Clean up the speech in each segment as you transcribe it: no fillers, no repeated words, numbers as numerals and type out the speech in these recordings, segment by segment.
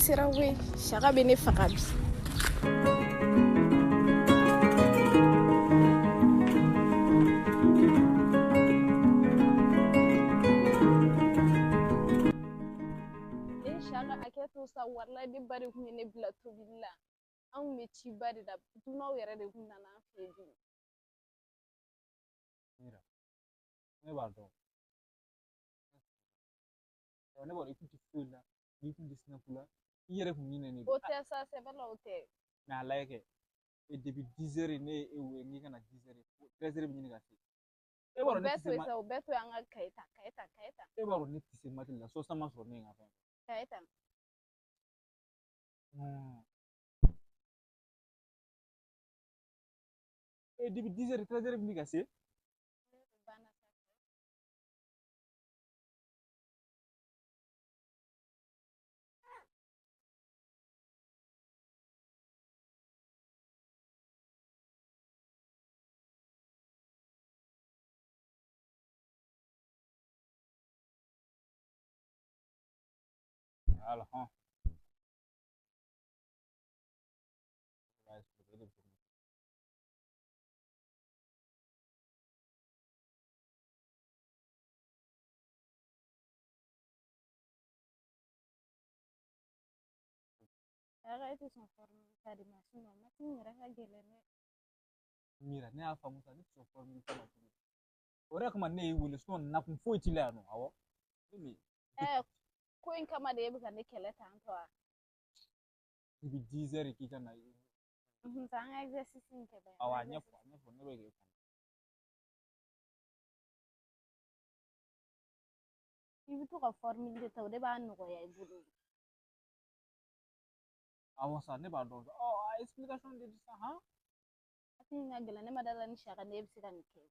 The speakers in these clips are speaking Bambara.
sera koyi. Saka bɛ ne faga bi. Ee Saka, hakɛ to sa, walayi ne ba de tun ye ne bila tobili la. An kun bɛ ciba de la, dunanw yɛrɛ de kun nana an fɛ yen bi. Mira, ne b'a dɔn. Ne b'a dɔn i kun tɛ foyi la, n'i kun tɛ Snap la, i yɛrɛ kun ɲinɛnen O don. tɛ sa, sɛbɛ la o tɛ. Mais a lajɛ kɛ, e depuis 10 heures ne ye e wele k'i ka na 10 heures, 13 heures bɛ ɲini ka se. E O b'a dɔn ne bɛɛ tɛ to se yen ma, sa, o bɛɛ to yen, an ka kaye ta, kaye ta, kaye ta, e b'a dɔn ne tɛ se maths la, so san ma sɔrɔ ne ye n ka fɛn. Kaye ta. Non. E depuis 10 heures, 13 heures bɛ ɲini ka se. Ne banna sa. Ala hɔn. Saka, e tɛ sɔn formule ta de ma, sinon maths in yɛrɛ ka gɛlɛn dɛ. Mira, ne y'a faamu sa, ne tɛ sɔn formule ta ma tuguni. O yɛrɛ kama ne y'i wele, sinon nakun foyi t'i la yan nɔ, awɔ. Ne min Ɛɛ, ko in kama de e bɛ ka ne kɛlɛ tan tɔ wa? Depuis 10 heures k'i ka na. Unhun, sa an ka exercice in kɛ bani. Awɔ, a ɲɛfɔ, a ɲɛfɔ, ne bɛ k'e kɔnɔ. I bɛ to ka formule de ta, o de b'a nɔgɔya i bolo. Awɔ sa, ne b'a dɔn. Ɔ, a explication de di sa, han? Maths in ka gɛlɛn, ne ma da la ni Saka ne bɛ se ka nin kɛ.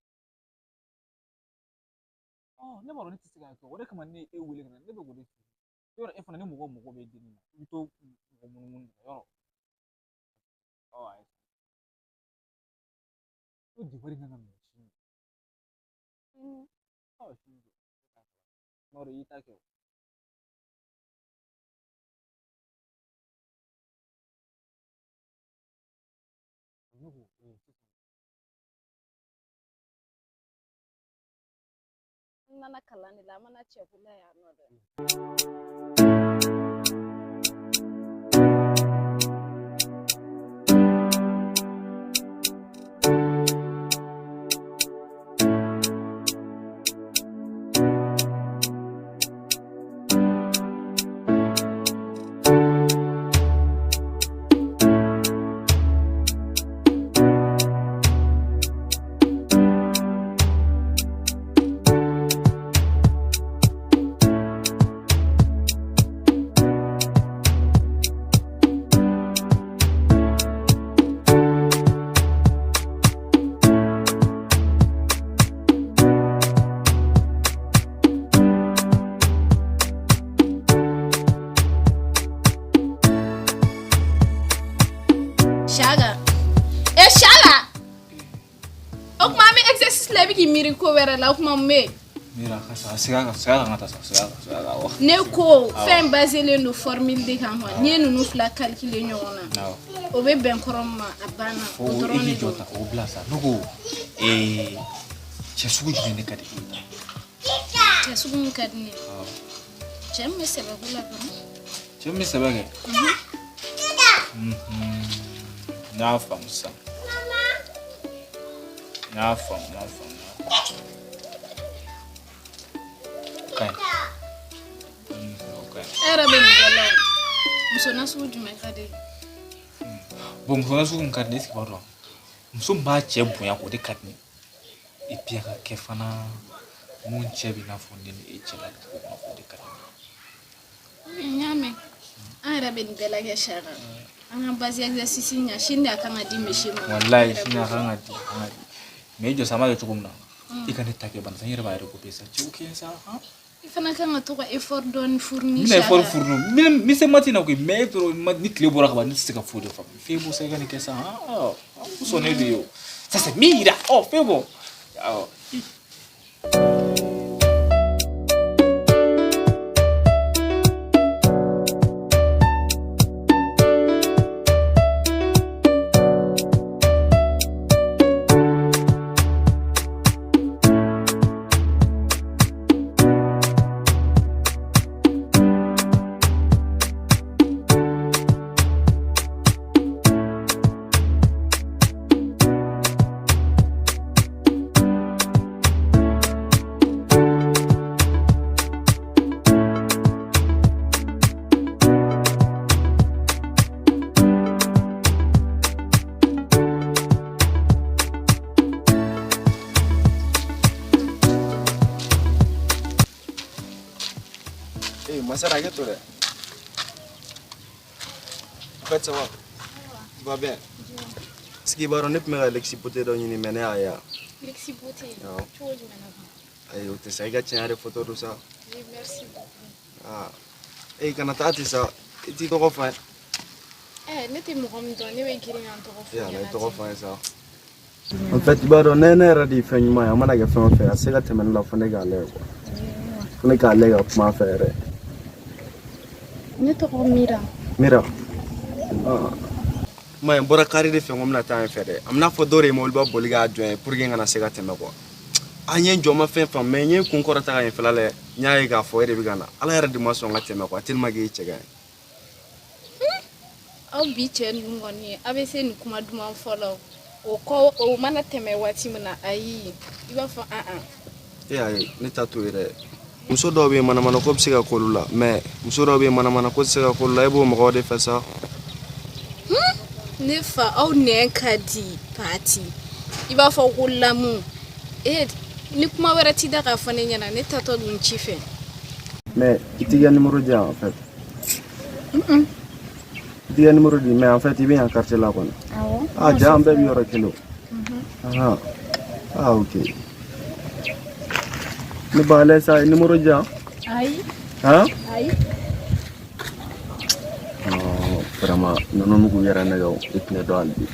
Ɔ, ne b'a dɔn ne tɛ se k'a kɛ, o de kama ne ye e wele ka na, ne bɛ k'o de f'i ye. Yɔrɔ e fana ni mɔgɔ mago bɛ denni na, i bɛ to mɔgɔ munumunu de la yɔrɔ. Ɔ, ayi. Ko devoir in kan ka minɛ sini. Sini. Ɔ, sini don. N'o i y'i ta kɛ o. Ne ko ee sisan. N nana kalan de la, an mana cɛko la yan nɔ dɛ. Saka. E Saka! O tuma an bɛ exercice la, i bɛ k'i miiri ko wɛrɛ la, o tuma mun bɛ yen? Mira, ka sa, segin a kan, segin a kan ka taa sa, segin a kan, segin a kan, awɔ. Ne ko fɛn baselen don formule de kan quoi. N'i ye ninnu fila calculer ɲɔgɔn na, Awɔ. o bɛ bɛn kɔrɔ min ma, a banna. O O i dɔrɔn k'i de jɔ don. ta, o bila sa. Ne ko ee cɛ sugu jumɛn de ka di e ye? Cɛ sugu min ka di ne ye. Awɔ. Cɛ min bɛ sɛbɛ ko la dɔrɔn. Cɛ min bɛ sɛbɛ kɛ. N y'a faamu sisan. N y'a faamu, n y'a faamu. O ka ɲi. O ka ɲi. E yɛrɛ bɛ nin bɛɛ la o. Muso nasugu jumɛn ka di e ye? Bon, muso nasugu min ka di ne ye, est ce que i b'a dɔn? Muso min b'a cɛ bonya, o de ka di ne ye. Et puis a ka kɛ fana mun cɛ bɛ i n'a fɔ ne ni e cɛla cogo min na, o de ka di ne ye. N y'a mɛn. An yɛrɛ bɛ nin bɛɛ lajɛ Saka. An ka base exercice ɲa, sini de a kan ka di misi ma. Walayi, sini a kan ka di, a kan ka di. Mais i jɔ sa, an b'a kɛ cogo min na, i ka ne ta kɛ bana sa, n yɛrɛ b'a recopier sa. Cɛw kɛ sa, han? I fana kan ka to ka effort dɔɔni fournir. N bɛna effort fournir, n bɛ se maths na koyi, mais e dɔrɔn ni tile bɔra ka ban, ne tɛ se ka foyi de faamu. F'e bɔ sa, i ka nin kɛ sa, han? Ɔ, n sɔnnen don ye o. Ça c'est Mira, ɔ, f'e bɔ. Awɔ. Eh, ma sœur, hakɛ to dɛ. En fait, ça va? Tu vas bien? Est-ce que i b'a dɔn ne tun bɛ ka Lexi Beauté dɔ ɲini mais ne y'a ye yan. Lexi Beauté. Awɔ. Cogo jumɛn na? Ayi, o tɛ sa, i ka tiɲɛ yɛrɛ photo don sa. Oui, merci beaucoup. Ah. Eh, kana taa ten sa. I t'i tɔgɔ fɔ an ye. Ne tɛ mɔgɔ min dɔn, ne bɛ girin ka n tɔgɔ f'i Eh, ala, i ɲɛna tɔgɔ ten. fɔ an ye sa. En fait, i b'a dɔn ne yɛrɛ de ye fɛn ɲuman ye. A mana kɛ fɛn o fɛn, a tɛ se ka tɛmɛ ne la fo ne k'a lajɛ quoi. Fo ne k'a lajɛ ka kuma a fɛ yɛrɛ. Ne tɔgɔ Mira. Mira. Ah. Ma ye n bɔra kari de fɛ n ko n bɛna taa yen fɛ dɛ. A bɛna fɔ dɔw de ye mobiliba boli k'a jɔ yen pour que n kana se ka tɛmɛ quoi. An ye n jɔ n ma fɛn faamu mais n ye n kun kɔrɔta ka yen fɛla lajɛ n y'a ye k'a fɔ e de bɛ ka na. Ala yɛrɛ de ma sɔn ka tɛmɛ quoi tellement que e cɛ ka ɲi. Aw bi cɛ ninnu kɔni, a bɛ se nin kuma duman fɔ la o. O kɔ, o mana tɛmɛ waati min na, ayi, i b'a fɔ an an. E y'a ye ne ta t'o ye dɛ. Muso dɔw bɛ yen manamana ko bɛ se ka k'olu la mais muso dɔw bɛ yen manamana ko tɛ se ka k'olu la, e b'o mɔgɔw de fɛ sa. Ne fa, aw nɛn ka di pati. I b'a fɔ ko lamu. E, ni kuma wɛrɛ t'i da k'a fɔ ne ɲɛna, ne tatɔ dun ci fɛ. Mais i t'i ka numéro di yan en fait. I t'i ka numéro di mais en fait i bɛ yan quartier la kɔni. Awɔ. Ah ja an bɛɛ bɛ yɔrɔ kelen o. Ah, ah ok. Ne ba lajɛ sa numéro di yan. Ayi. Han? Ayi. Non, vraiment ninnu bɛ k'u yɛrɛ nɛgɛ o, e tɛ ne dɔn hali bi.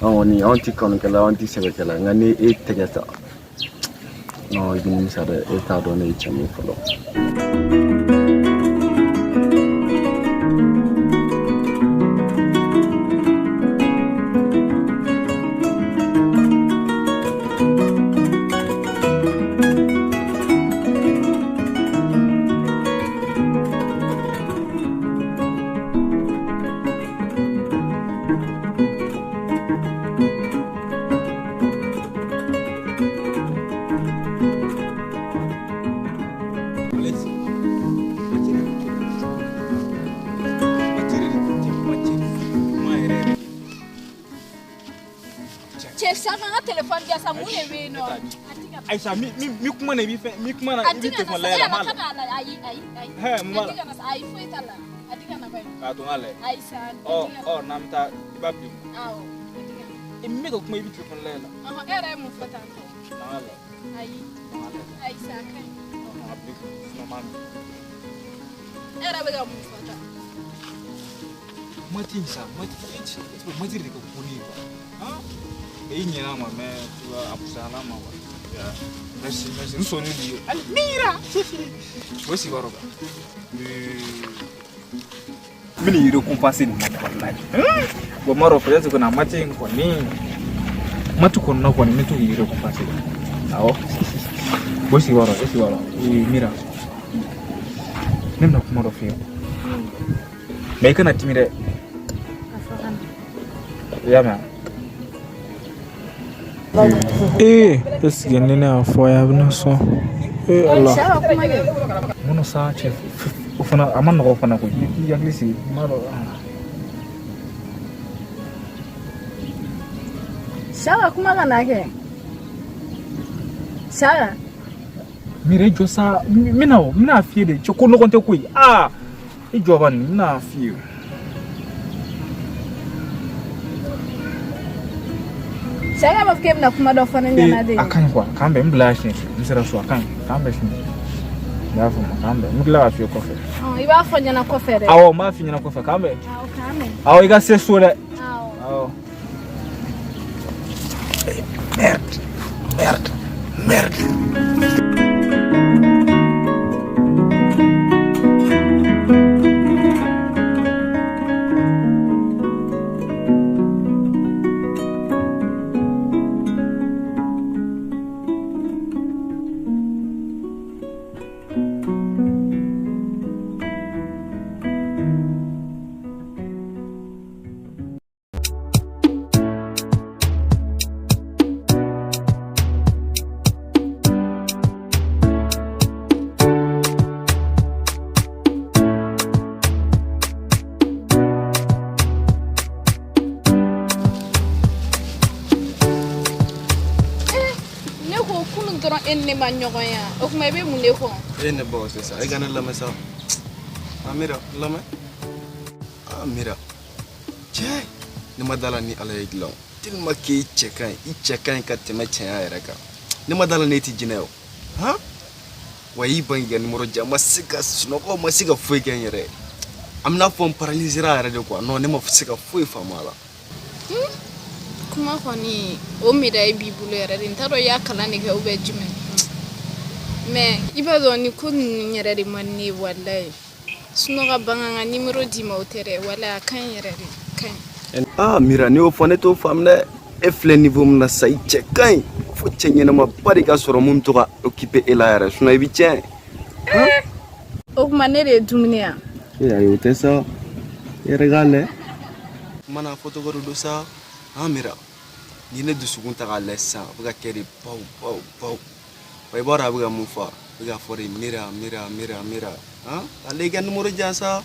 An kɔni anw tɛ kanukɛla anw tɛ sɛbɛkɛla nka ni e tɛgɛ ta non i bɛ nimisa dɛ, e t'a dɔn ne ye cɛ min ye fɔlɔ. Cɛ, sa ka n ka telefɔni di yan sa, mun de bɛ yen nɔ? Ayisa, mi kuma na i b'i fɛn mi kuma na A i di b'i ka na telefɔni sa, lajɛ e la n yɛrɛ b'a ka la. n'a la, ayi ayi ayi. Hɛ, mun A b'a di la? ka na sa, ayi foyi t'a la. A di ka na ba ye. K'a to n k'a lajɛ. Ayi sa, a Ɔ di ka na. ɔ n'an bɛ taa i b'a bila i kun. Awɔ, a di ka na. E min bɛ ka kuma i bɛ telefɔni lajɛ la. Ɔhɔn, e yɛrɛ ye mun fɔ tan tɔ? N'an k'a lajɛ. Ayi. N'an k'a lajɛ. Ayi sa, a ka ɲi. A bila i kun sinon n b'a minɛ. E yɛrɛ bɛ ka mun fɔ tan? Mati in sa, mati e cɛ, mati de ka go ne ye quoi. Han? Mais i ɲɛna ma mais tu vois a fisayala ma quoi. Merci, merci. N sɔnnen don i ye. Hali Mira. O sigi yɔrɔ kan. N bɛna i récompenser nin na walahi. Bon, n b'a dɔn peut-être que na mati in kɔni mati kɔni na kɔni n bɛ to k'i récompenser. Awɔ. O sigi yɔrɔ, o sigi yɔrɔ. Ee Mira. Ne bɛna kuma dɔ f'i ye. Mais i kana dimi dɛ. A fɔ ka na. I y'a mɛn? Ee, est ce que ni ne y'a fɔ a ye a bɛna sɔn? Ee Ala. Sa ka kuma kɛ. Mun sa cɛ, o fana a ma nɔgɔ fana koyi. I k'i hakili sigi. N b'a dɔn. Sa ka kuma ka na kɛ. Sa. Mira, i jɔ sa, n bɛna o, n bɛna f'i ye de. Cɛ ko nɔgɔn tɛ koyi. Aa, i jɔ bani, n bɛna f'i ye. Sa ka b'a fɔ k'e bɛna kuma dɔ fɔ ne ɲɛna de. A ka ɲi quoi, k'an bɛn, n bila siɲɛ kelen. N sera so, a ka ɲi, k'an bɛn sini. N y'a faamu, k'an bɛn. N bɛ tila k'a f'i ye kɔfɛ. Ɔn, i b'a fɔ n ɲɛna kɔfɛ dɛ. Awɔ, n b'a f'i ɲɛna kɔfɛ, k'an bɛn. Awɔ, k'an bɛn. Awɔ, i ka se so dɛ. Awɔ. Awɔ. Merde, merde, merde. e ni ne ma ɲɔgɔn ye o tuma i bɛ mun de kɔ? E ne ba o tɛ sa, e ka ne lamɛn sa. A Mira, lamɛn. A Mira, cɛ, ne ma da la ni Ala ye dilan o. Tellement que i cɛ ka ɲi, i cɛ ka ɲi ka tɛmɛ cɛya yɛrɛ kan. Ne ma da la ne tɛ jinɛ o. Han? Wa i ban k'i ka numéro di yan, n ma se ka sunɔgɔ, n ma se ka foyi kɛ n yɛrɛ ye. A bɛna fɔ n paralysera yɛrɛ de quoi. Non, ne ma se ka foyi faamu a la. Kuma kɔni o médaille b'i bolo yɛrɛ de, n t'a dɔn i y'a kalan de kɛ ou bien jumɛn, mais i b'a dɔn nin ko ninnu yɛrɛ de man di ne ye walayi. Sinon ka ban ka n ka numéro d'i ma o tɛ dɛ, walayi a ka ɲi yɛrɛ de, a ka ɲi. Ah Mira, n'i y'o fɔ ne t'o faamu dɛ. E filɛ niveau min na sisan, i cɛ ka ɲi. Fo cɛ ɲɛnamaba de ka sɔrɔ mun bɛ to ka occuper e la yɛrɛ, sinon i bɛ tiɲɛ. O tuma ne de ye dumuni yan? E ayi, o tɛ sa. I yɛrɛ k'a lajɛ. Kuma n'a fɔcogo de don sa. Han Mira, n'i ye ne dusukun ta k'a lajɛ sisan, a bɛ ka kɛ de baw baw baw. Wa i b'a dɔn a bɛ ka mun fɔ? A bɛ k'a fɔ de Mira, Mira, Mira, Mira. Han? Ale i ka numéro di yan sa.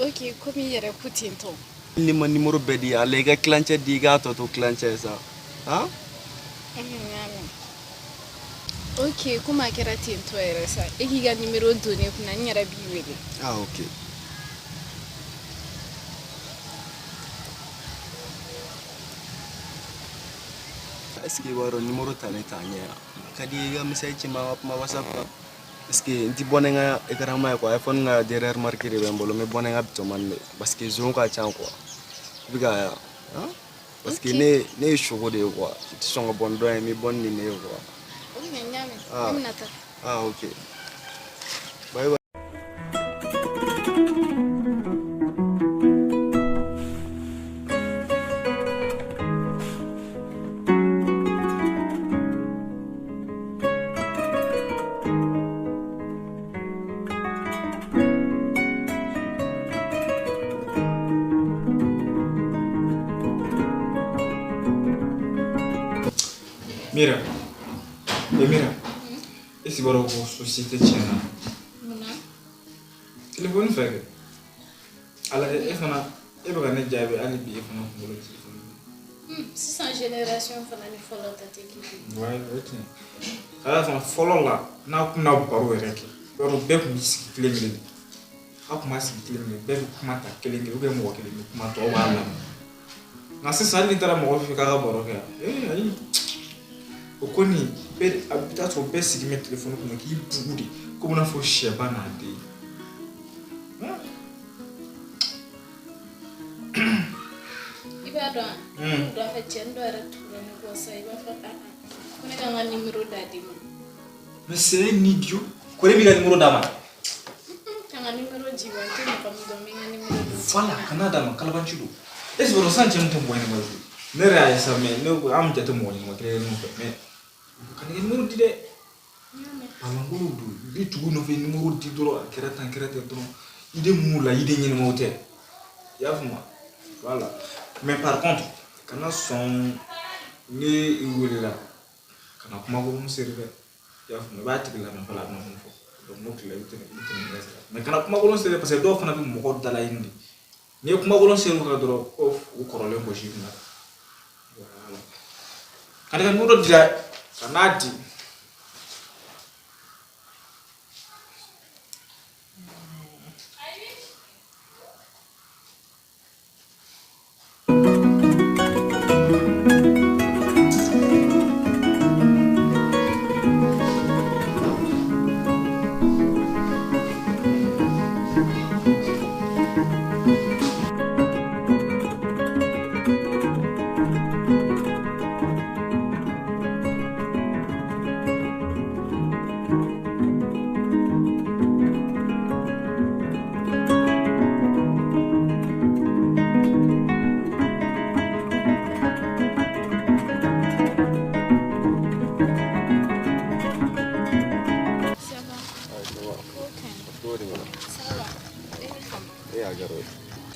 Ok, komi i yɛrɛ ko ten tɔ. Ni ma numéro bɛɛ di, ale i ka kilancɛ di, i k'a tɔ to kilancɛ ye sa. Han? N y'a mɛn. Ok, komi a kɛra ten tɔ yɛrɛ sa, e k'i ka numéro don ne kunna, n yɛrɛ b'i wele. Ah ok. Est-ce que i b'a dɔn numéro ta ne t'a ɲɛ yan? A ka di i ka message ci n ma, an ka kuma WhatsApp kan. Parce que n ti bɔ ni n ka écran ma ye quoi, iPhone ka dernière marque de bɛ n bolo, n bɛ bɔ ni n ka bitɔnmani de ye parce que zon ka ca quoi. I bɛ k'a ye wa? Parce que ne ye sogo de ye quoi, i tɛ sɔn ka bɔ ni dɔ ye, n bɛ bɔ ni nin de ye quoi. Ok, n y'a mɛn. Ne bɛna taa. Ah ok. Bye bye. Mira, e Mira, e si b'a dɔn ko société tiɲɛna. Munna? Téléphone fɛ kɛ. Ala e fana e bɛ ka ne jaabi hali bi e fana kunkolo téléphone. Sisan génération fana ni fɔlɔ ta tɛ kelen ye. Ouais, o ye tiɲɛ. Ka d'a kan fɔlɔ la n'a kun bɛna baro yɛrɛ kɛ, i b'a dɔn bɛɛ kun b'i sigi kelen kelen de. Aw kun b'a sigi kelen kelen, bɛɛ bɛ kuma ta kelen kelen ou bien mɔgɔ kelen bɛ kuma tɔw b'a lamɛn. Nka sisan hali n'i taara mɔgɔ fɛ k'a ka baro kɛ, ee ayi. O kɔni bɛɛ a bɛ taa sɔrɔ bɛɛ sigilen bɛ telefɔni kunna k'i bugu de komi n'a fɔ sɛba n'a den. I b'a dɔn wa? Dɔ fɛ cɛnin dɔ yɛrɛ tugura ne kɔ sa, i b'a fɔ a ko ne ka n ka numéro d'a den ma. Mais c'est un idiot. Ko ne b'i ka numéro d'a ma. Ka n ka numéro di ma, n tɛ mɔgɔ min dɔn, n bɛ n ka numéro d'o tigi Voilà, ma. kana d'a ma, kalabanci don. Est ce que sisan cɛ ninnu tɛ mɔgɔ ɲɛnama ye koyi? Ne yɛrɛ y'a ye sa, mais ne ko an jate mɔgɔ ɲɛnama kelen kelenninw fɛ, mais kana i ka numéro di dɛ. Balankolon don, i bɛ tugu nɔfɛ numéro di dɔrɔn, a kɛra tan, a kɛra ten dɔrɔn. Idée mun b'u la, idée ɲɛnamaw tɛ. I y'a faamu wa? Voilà. Mais par contre, kana sɔn ne i welela kana kuma kolon seri dɛ. I y'a faamu, i b'a tigi lamɛn fɔlɔ a bɛna mun fɔ. Donc n'o kɛra i bɛ tɛmɛ, i bɛ tɛmɛ n'i ka sira. Mais kana kuma kolon seri parce que dɔw fana bɛ mɔgɔ dala ɲini de. N'i ye kuma kolon seri u kan dɔrɔn, ko u kɔrɔlen gosi i kunna. Voilà. Kana i ka numéro di dɛ. Kan'a di.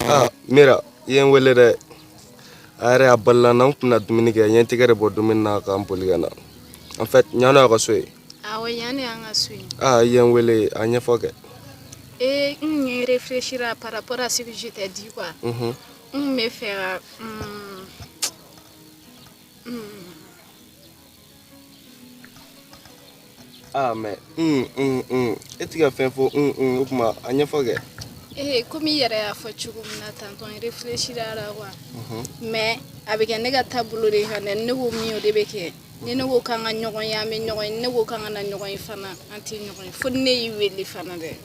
Ah, Mira, i ye n wele dɛ. A yɛrɛ a balila n na, n kun bɛna dumuni kɛ, n ye n tɛgɛ de bɔ dumuni na ka n boli ka na. En fait, yan y'aw ka so ye? Awɔ, yan de y'an ka so ye. Ah, i ye n wele, a ɲɛfɔ kɛ. Et n ye réfléchir par rapport à ce que je t'ai dit quoi. N kun bɛ fɛ ka Ah mais e ti ka fɛn fɔ o tuma a ɲɛfɔ kɛ. Ee komi i yɛrɛ y'a fɔ cogo min na tantôt n réfléchira la quoi. Mais a bɛ kɛ ne ka taabolo de kan dɛ, ne ko min o de bɛ kɛ. Ni ne ko k'an ka ɲɔgɔn ye an bɛ ɲɔgɔn ye, ni ne ko k'an ka na ɲɔgɔn ye fana an tɛ ɲɔgɔn ye, fo ni ne y'i wele fana dɛ.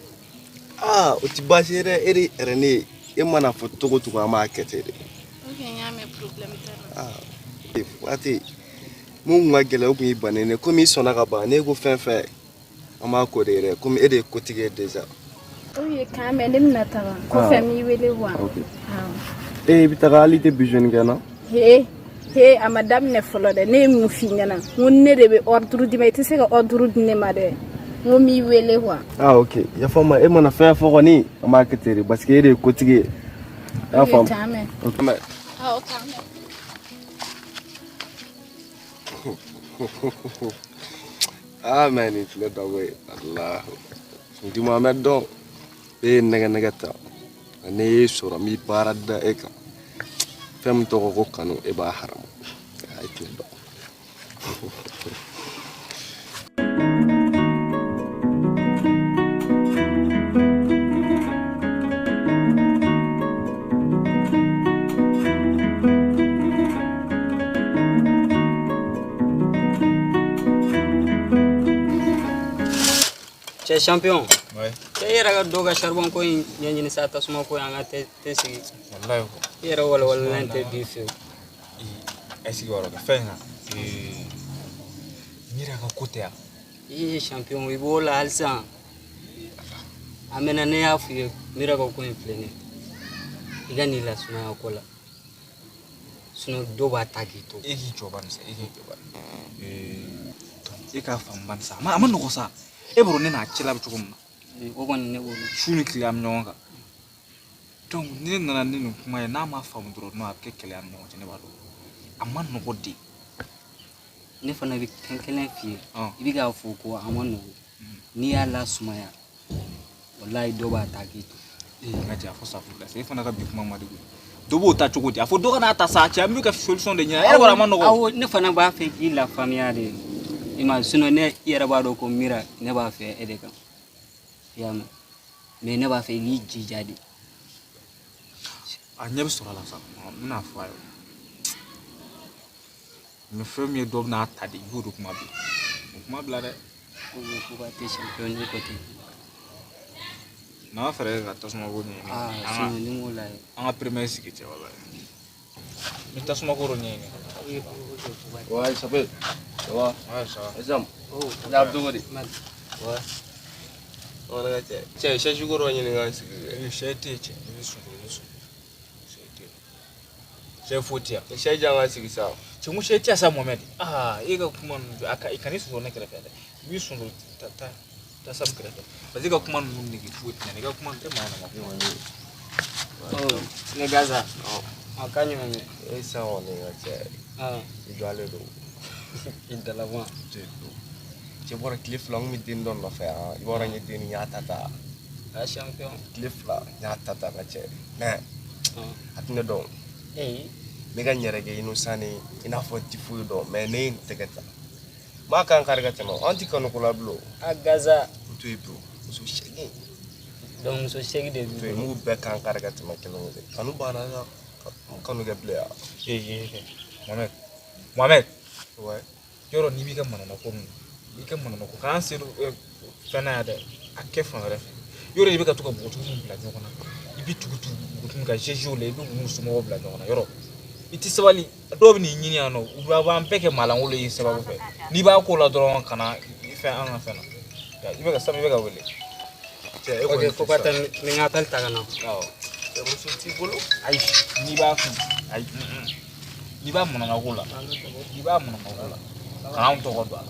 Ah o ti baasi ye dɛ, e de yɛrɛ ne ye, e mana fɔ cogo o cogo an b'a kɛ ten de. Ok n y'a mɛn, problème t'a la. Ah waati mun kun ka gɛlɛn o kun y'i bannen ne, komi i sɔnna ka ban, ne ko fɛn fɛn an b'a ko de yɛrɛ, komi e de ye kotigi ye déjà. Ok k'an mɛn, ne bɛna taga kɔfɛ n b'i wele quoi. Ok. Awɔ. E i bɛ taga hali i tɛ bisou kɛ n na. He he a ma daminɛ fɔlɔ dɛ, ne ye mun f'i ɲɛna, n ko ne de bɛ ordre d'i ma, i tɛ se ka ordre di ne ma dɛ, n ko n b'i wele quoi. Ah ok, yafa n ma, e mana fɛn fɔ kɔni an b'a kɛ ten de parce que e de ye kotigi ye. I y'a Ok faamu. k'an mɛn. Ok mɛ. Awɔ k'an mɛn. Ah mais nin tile dɔ bɛ yen, alahu n Mohamed dɔn e ye nɛgɛ nɛgɛ ta ne y'e sɔrɔ n b'i baara da e kan fɛn min tɔgɔ ko kanu e b'a haramu a ye tile dɔn. Cɛ champion. Ouais. Cɛ i yɛrɛ ka dɔ ka charbon ko in ɲɛɲini sa, tasuma ko in an ka tɛ sigi. Wallahi ko. I yɛrɛ walawalalen tɛ bi fiyewu. Est-ce que yɔrɔ kɛ fɛn in kan? N yɛrɛ ka ko tɛ yan. I ye champion i b'o la halisa. A mɛnna ne y'a f'i ye Mira ka ko in filɛ nin ye. I ka n'i lasumaya ko la. Sinon dɔw b'a ta k'i to. E k'i jɔ bani sa, e k'i jɔ bani. E k'a faamu bani sa, a ma nɔgɔ sa. E b'a dɔn ne n'a cɛla bɛ cogo min na. O kɔni ne b'o dɔn. Su ni tile an bɛ ɲɔgɔn kan. Donc ni ne nana ni nin kuma ye n'a ma faamu dɔrɔn non a bɛ kɛ kɛlɛ ye an ni ɲɔgɔn cɛ, ne b'a dɔn. A ma nɔgɔ de. Ne fana bɛ fɛn kelen f'i ye. I bɛ k'a fɔ ko a ma nɔgɔ. N'i y'a lasumaya walayi dɔ b'a ta k'i to. Ee n ka cɛ a fɔ safurulayi sa, e fana ka bi kuma ma de koyi. Dɔ b'o ta cogo di? A fɔ dɔ ka n'a ta sa, cɛ an bɛ ka solution de ɲini. E yɛrɛ b'a dɔn a ma nɔgɔ. Awɔ ne fana b'a fɛ k'i lafaamuya de. I ma sinon ne i yɛrɛ b'a dɔn ko Mira ne b'a fɛ e de kan. I y'a mɛn mais ne b'a fɛ i k'i jija de. A ɲɛ bɛ sɔrɔ a la sa, n bɛna fɔ a ye. Mais fɛn min ye dɔ bɛna ta de, i b'o de kuma bila. O kuma bila dɛ. Ko ko ba tɛ champion ye ko ten. N'an ka fɛɛrɛ kɛ ka tasuma ko ɲɛɲini. Ah sinon ni m'o la ye. An ka premier sigi cɛ walayi. N bɛ tasuma ko dɔ ɲɛɲini. Ouais, ça fait. Ça va? Ouais, ça va. Azam. Ya cogo di? Ouais. O ka cɛ. Cɛ sɛsi ko dɔ ɲini ka sigi. Sɛ tɛ yen cɛ, i bɛ sunɔgɔ, i bɛ sunɔgɔ. Sɛ tɛ yen. Sɛ foyi tɛ yan. Sɛ jan ka sigi sa. Cɛ n ko sɛ tɛ yan sa Mohamed. Ah e ka kuma ninnu a ka i kan'i sɔsɔ ne kɛrɛfɛ dɛ. I b'i sɔsɔ ta ta ta Samu kɛrɛfɛ. Parce que e ka kuma ninnu nege foyi tɛ na, i ka kuma tɛ maa ɲɛnama kuma. Oh ne Gaza. A ka ɲi mɛ. E san kɔni ka cɛ. I jɔlen don. I dalabɔ. Cɛ bɔra tile fila n kun bɛ den dɔ nɔfɛ yan, i b'a dɔn n ye den n y'a ta ta. A champion. Tile fila n y'a ta ta ka cɛ. Mais a tɛ ne dɔn. Ee. Ne ka n yɛrɛ kɛ innocent ni i n'a fɔ n ti foyi dɔn mais ne ye n tɛgɛ ta. N b'a kan kari ka tɛmɛ, an ti kanu ko la bilen o. A Gaza. O to yen pewu, muso seegin. Donc muso seegin de b'i O to yen, n b'u bɛɛ kan kari ka tɛmɛ kelen kelen. Kanu banna sa, n kanu kɛ bilen yan. Ee Mohamed. Mohamed. Ouais. Yɔrɔ n'i b'i ka manamana ko ninnu, i ka manamana ko k'an sen fɛn na yan dɛ, a kɛ fan wɛrɛ fɛ. Yɔrɔ i bɛ ka to ka npogotigiw bila ɲɔgɔn na, i bɛ tugu tugu npogotigiw ka GG la, i bɛ n'u somɔgɔw bila ɲɔgɔn na yɔrɔ. I tɛ sabali, dɔw bɛ n'i ɲini yan nɔ, u b'an bɛɛ kɛ maalankolon ye sababu fɛ. N'i b'a ko la dɔrɔn ka na fɛn an ka fɛn na. I bɛ ka Samu i bɛ ka wele. Cɛ e kɔni Ok fo ka taa n bɛ n ka appel ta ka na. Awɔ. Cɛ muso t'i bolo? Ayi n'i b'a kun ayi n'i b'a manamana ko la, n'i b'a manamana ko la, kana anw tɔgɔ don a la.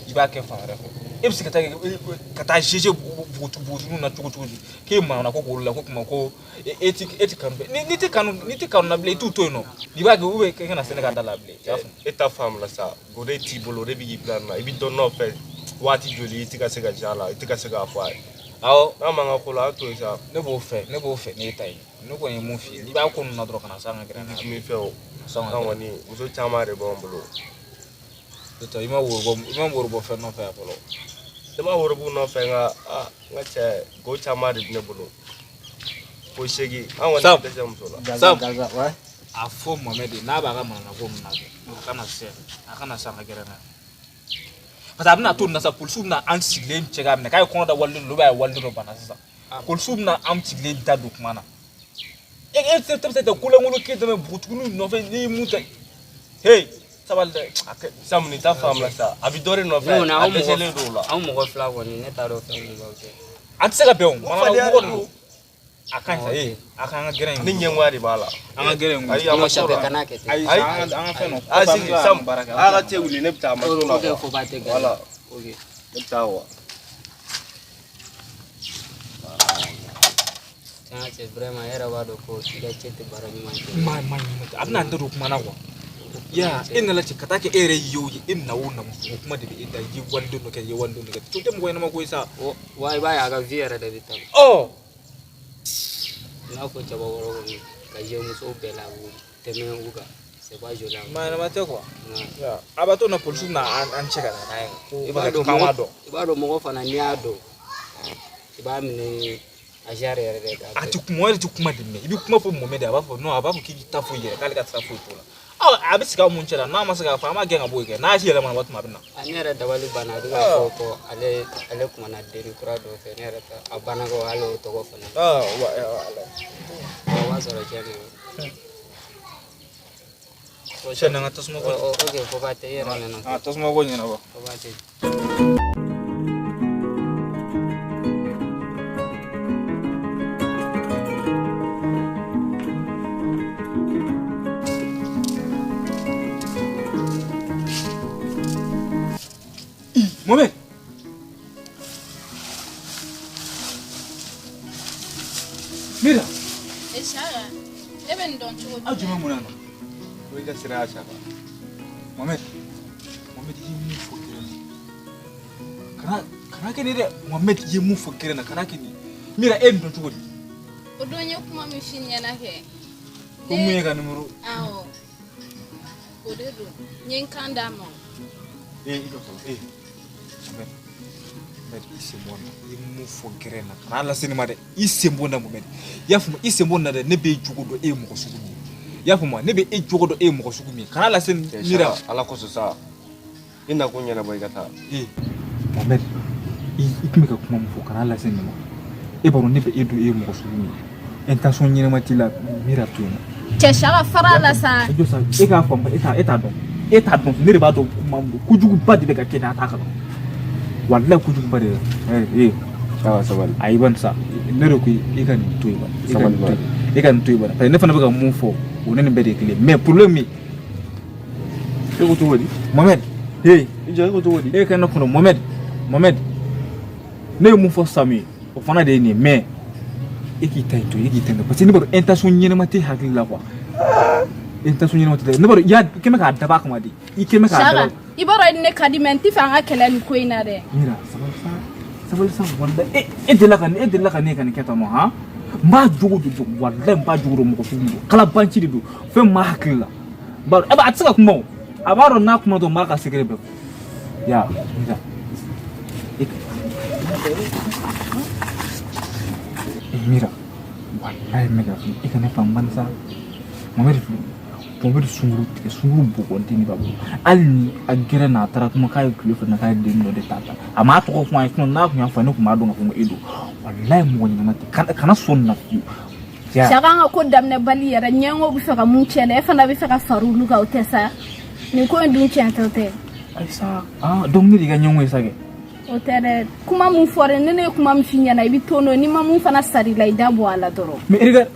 I b'a kɛ fan wɛrɛ fɛ. E bɛ se ka taa GG npogotigiw na cogo cogo di k'e manamana ko k'olu la ko kuma ko e ti kanu fɛ. N'i tɛ kanu n'i tɛ kanu na bilen i t'u to yen nɔ. N'i b'a kɛ ou bien i kana se ne ka da la bilen. I y'a faamu? E ta faamuna sa, o de t'i bolo, o de bɛ k'i bila nin na. I bɛ dɔ nɔfɛ waati joli i tɛ ka se ka ja la, i tɛ ka se k'a fɔ a ye. Awɔ. N'a m'an ka ko la, a to yen sa. Ne b'o fɛ, ne b'o fɛ n'e ta ye. Ne kɔni ye mun f'i ye, n'i b'a ko ninnu na dɔrɔn kana s'an ka gɛrɛ N bɛ fɛ o. S'an ka An gɛrɛ. kɔni muso caman de b'an bolo. I ma woro bɔ, i ma woro bɔ fɛn nɔfɛ yan fɔlɔ. Ne ma woro nɔfɛ nka aa n ka cɛ go caman de bɛ ne bolo. Ko seegin an kɔni tɛ dɛsɛ muso la. Sam. A fɔ Mohamed n'a b'a ka manamana min na kɛ a kana se a kana se an ka gɛrɛn na. Parce que a bɛna to nin na sa polisiw bɛna an sigilen cɛ k'a minɛ k'a ye kɔnɔ da waliden dɔ la a ye waliden dɔ bana sisan. Polisiw bɛna an sigilen da don kuma na. E e tɛ se ka kolankolon kɛ dɛmɛ npogotiginin nɔfɛ n'i ye mun ta hey sabali dɛ a kɛ Sam nin t'a faamuya sa a bɛ dɔ de nɔfɛ a dɛsɛlen don o la. Aw mɔgɔ fila kɔni ne t'a dɔn fɛn min b'aw cɛ. An tɛ se ka bɛn o manamana mɔgɔ de don. A ka ɲi sa ee a k'an ka gɛrɛn in Ni ɲɛngoya de b'a la. An ka gɛrɛn in Ayi a ma s'o la. Kana kɛ ten. Ayi an ka fɛn dɔ. A sigi Sam a ka cɛ wuli ne bɛ taa a ma s'o la Ok, quoi. fo ba tɛ gɛrɛ. Voilà. Ok. Ne bɛ taa quoi. Tiɲɛ cɛ vraiment e yɛrɛ b'a dɔn ko i ka cɛ tɛ baara ɲuman kɛ. Ma ma ɲuman tɛ a bɛna n da don kuma na quoi. Ya e nana cɛ ka taa kɛ e yɛrɛ ye o ye e na o na muso kuma de bɛ e da i ye waliden dɔ kɛ i ye waliden dɔ kɛ to tɛ mɔgɔ ɲɛnama ko ye sa. Wa i b'a ye a ka vie yɛrɛ de bɛ taa. Ɔ. I n'a fɔ cɛbakɔrɔ kɔni ka jɛ musow bɛɛ la o tɛmɛ u kan c'est pas joli. Maa ɲɛnama tɛ quoi. A b'a to na polisiw bɛna an cɛ ka na n'a ye ko I b'a dɔn k'an b'a dɔn. I b'a dɔn mɔgɔ fana n'i y'a dɔn i b'a minɛ a genre yɛrɛ de k'a A tɛ kuma o yɛrɛ tɛ kuma de mɛn i bɛ kuma fɔ Mohamed a b'a fɔ non a b'a fɔ k'i ta foyi yɛrɛ k'ale ka sira foyi t'o la. Ɔ a bɛ sigi aw mun cɛ la n'a ma se k'a fɔ an b'a gɛn ka bɔ yen kɛ n'a si yɛlɛmana waati min a bɛ na. A ne yɛrɛ dabali banna a bɛ k'a fɔ ko ale ale kumana denni kura dɔ fɛ ne yɛrɛ ta a banna ko hali o tɔgɔ fana. Wa ala. O b'a sɔrɔ cɛ min. Cɛ n'an ka tasuma ko. Ok fo ba tɛ e yɛrɛ nana. Ah tasuma ko ɲɛnabɔ. Fo ba tɛ. Mohamed. Mira. E Sara, ne bɛ nin dɔn cogo di? Aw jumɛn mun na? O y'i ka sira ye Saka. Mohamed. Mohamed i ye mun fɔ gɛrɛ na? Kana kɛ nin dɛ. Mohamed i ye mun fɔ gɛrɛ na kana kɛ nin. Mira e nin dɔn cogo di? O don n ye kuma min f'i ɲɛna kɛ. Ko mun ye ka numéro? Awɔ. O de don. N ye n kan d'a ma. Ee i jɔ fɔlɔ ee. Mohamed, i sen bɔ nin na i ye mun fɔ gɛrɛn na kana lase ne ma dɛ i sen bɔ nin na Mohamed i y'a faamu i sen bɔ nin na dɛ ne b'e jogo dɔn e ye mɔgɔ sugu min ye i y'a faamu ne bɛ e jogo dɔn e ye mɔgɔ sugu min ye kana lase Mira. Ala kosɔn sa i nakun ɲɛnabɔ i ka taa. Ee Mohamed i tun bɛ ka kuma min fɔ kana lase ne ma e b'a dɔn ne bɛ e dɔn e ye mɔgɔ sugu min ye intention ɲɛnama t'i la Mira to yen nɔ. Cɛ Saka fara a la sa. I jɔ sa e k'a faamu e t'a dɔn e t'a dɔn ne de b'a dɔn kuma min don kojuguba de bɛ ka kɛ n'a t'a kalama. Walahi kojuguba de ee Saka sabali. Ayi bani sa ne de ko i ka nin to yen bani Sabali bani. E ka nin to yen bani parce que ne fana bɛ ka mun fɔ o ne nin bɛɛ de ye kelen mais problème ye E ko cogo di? Mohamed hey I jɔ e ko cogo di? E ka ne kɔnɔ Mohamed Mohamed ne ye mun fɔ Samu ye o fana de ye nin ye mais e k'i ta in to yen e k'i ta in to parce que ne b'a dɔn intention ɲɛnama tɛ hakili la quoi intention ɲɛnama tɛ ne b'a dɔn i y'a i kɛn bɛ k'a dab'a kama de i kɛn bɛ k'a dab'a. Saka i b'a dɔn ne ka di mais n tɛ fɛ an ka kɛlɛ nin ko in na dɛ. Mira sabali sa sabali sa walahi e delila ka e delila ka ne ka nin kɛ tan nɔ han n b'a jogo don walahi n b'a jogo dɔn mɔgɔ sugu min don kalabanci de don fɛn min b'a hakili la n b'a dɔn a tɛ se ka kuma o a b'a dɔn n'a kuma dɔrɔn n b'a ka secret bɛɛ fɔ ya Mira e Mira walahi n bɛ ka f'i e ka ne faamu bani sa Mohamed filɛ Mohamed sunkuru tigɛ sunkuru bɔgɔden de b'a bolo hali ni a gɛrɛ n'a taara kuma k'a ye tile fila na k'a ye den dɔ de ta a m'a tɔgɔ fɔ an ye sinon n'a tun y'a fɔ ne tun b'a dɔn k'a fɔ ko e don walahi mɔgɔ ɲɛnama tɛ kana sɔn nin na fiyewu. Saka an ka ko daminɛ bali yɛrɛ ɲɛngo bɛ fɛ ka mun tiɲɛ dɛ e fana bɛ fɛ ka fara olu kan o tɛ sa nin ko in dun tiɲɛ tɛ o tɛ. Ayi sa ah donc ne de ka ɲɛngo ye sa kɛ. O tɛ dɛ kuma mun fɔra ne ye kuma min f'i ɲɛna i bɛ to n'o ye n'i ma mun fana sara i la i da bɔ a la dɔrɔn. Mais regarde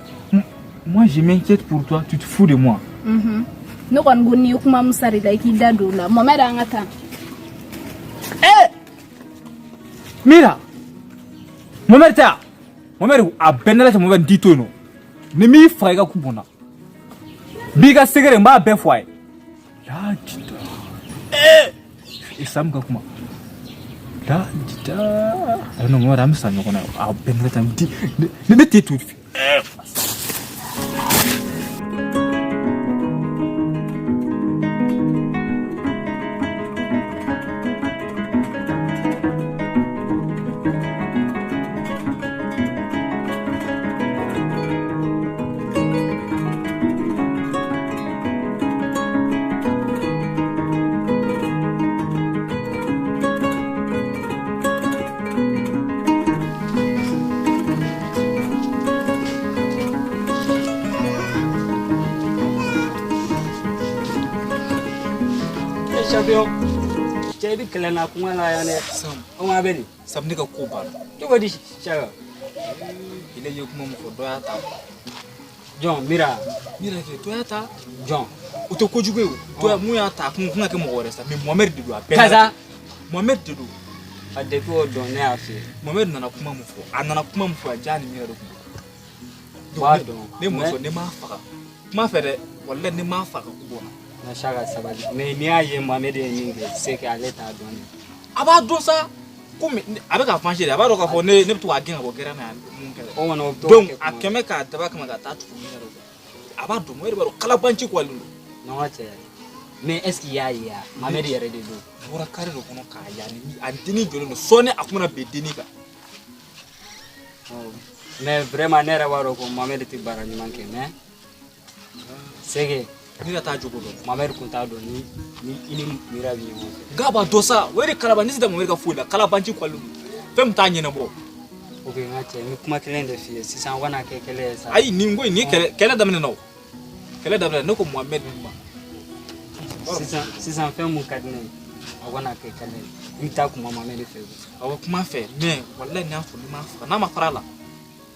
moi je m'inquiète pour toi tu te fous de moi. Ne kɔni ko n'i ye kuma min sara i la i k'i da don o la Mohamed an ka taa. Eh Mira Mohamed tɛ yan Mohamed a bɛɛ n'Ala cɛ Mohamed n t'i to yen nɔ ni m'i faga i ka ku bɔnna n b'i ka secret n b'a bɛɛ fɔ a ye. Lajita eh Sam ka kuma lajita ayi non Mohamed an bɛ sa ɲɔgɔn na a bɛɛ n'Ala cɛ n ti ne t'e to yen. Champion cɛ i bɛ kɛlɛ na kuma la yan dɛ. Sam. Anw a bɛ di. Sam ne ka ko banna. Cogo di Saka? Ile ye kuma min fɔ dɔ y'a ta. Jɔn Mira. Mira kɛ dɔ y'a ta. Jɔn. O tɛ kojugu ye o. Dɔ mun y'a ta a kun ka kɛ mɔgɔ wɛrɛ sa mais Mohamed de don a bɛɛ. Kaza. Mohamed de don. A depuis o don ne y'a f'i ye. Mohamed nana kuma min fɔ a nana kuma min fɔ a diya ni Mira de kun. B'a dɔn. Ne muso ne m'a faga. Kuma fɛ dɛ walahi ne m'a faga ko bɔ n na. Na Saka sabali mais n'i y'a ye Mohamed ye min kɛ c'est que ale t'a dɔn de. A b'a dɔn sa komi a bɛ ka venger de a b'a dɔn k'a fɔ ne bɛ to k'a gɛn ka bɔ gɛrɛn na yan mun kɛ. O kɔni o bɛ t'o donc kɛ a kuma. kɛmɛ k'a daba kama ka taa tugu Mira de kɔ. A b'a dɔn Mohamed b'a dɔn kalabanci ko ale don. Non ka cɛ mais est ce qu'il y'a ye wa Mohamed yɛrɛ de don. A bɔra carré dɔ kɔnɔ k'a ye a dennin jɔlen don sɔɔni a kun bɛna bin dennin kan. Mais vraiment ne yɛrɛ b'a dɔn ko Mohamed tɛ baara ɲuman kɛ mais c'est que Mira t'a jogo dɔn. Mohamed kun t'a dɔn ni i ni Mira bɛ ɲɔgɔn fɛ. Nka b'a dɔn sa o de kalaban ne tɛ taa Mohamed ka foyi la kalabanci ko ale don fɛn min t'a ɲɛnabɔ. Ok n ka cɛ n bɛ kuma kelen de f'i ye sisan o kana kɛ kɛlɛ ye sa. Ayi nin ko in nin ye kɛlɛ daminɛ na o kɛlɛ daminɛ ne ko Mohamed ma. Sisan fɛn mun ka di ne ye a kana kɛ kɛlɛ ye n bɛ taa kuma Mohamed fɛ. Awɔ kuma fɛ mais walahi n'a fɔ ne m'a faga n'a ma fara a la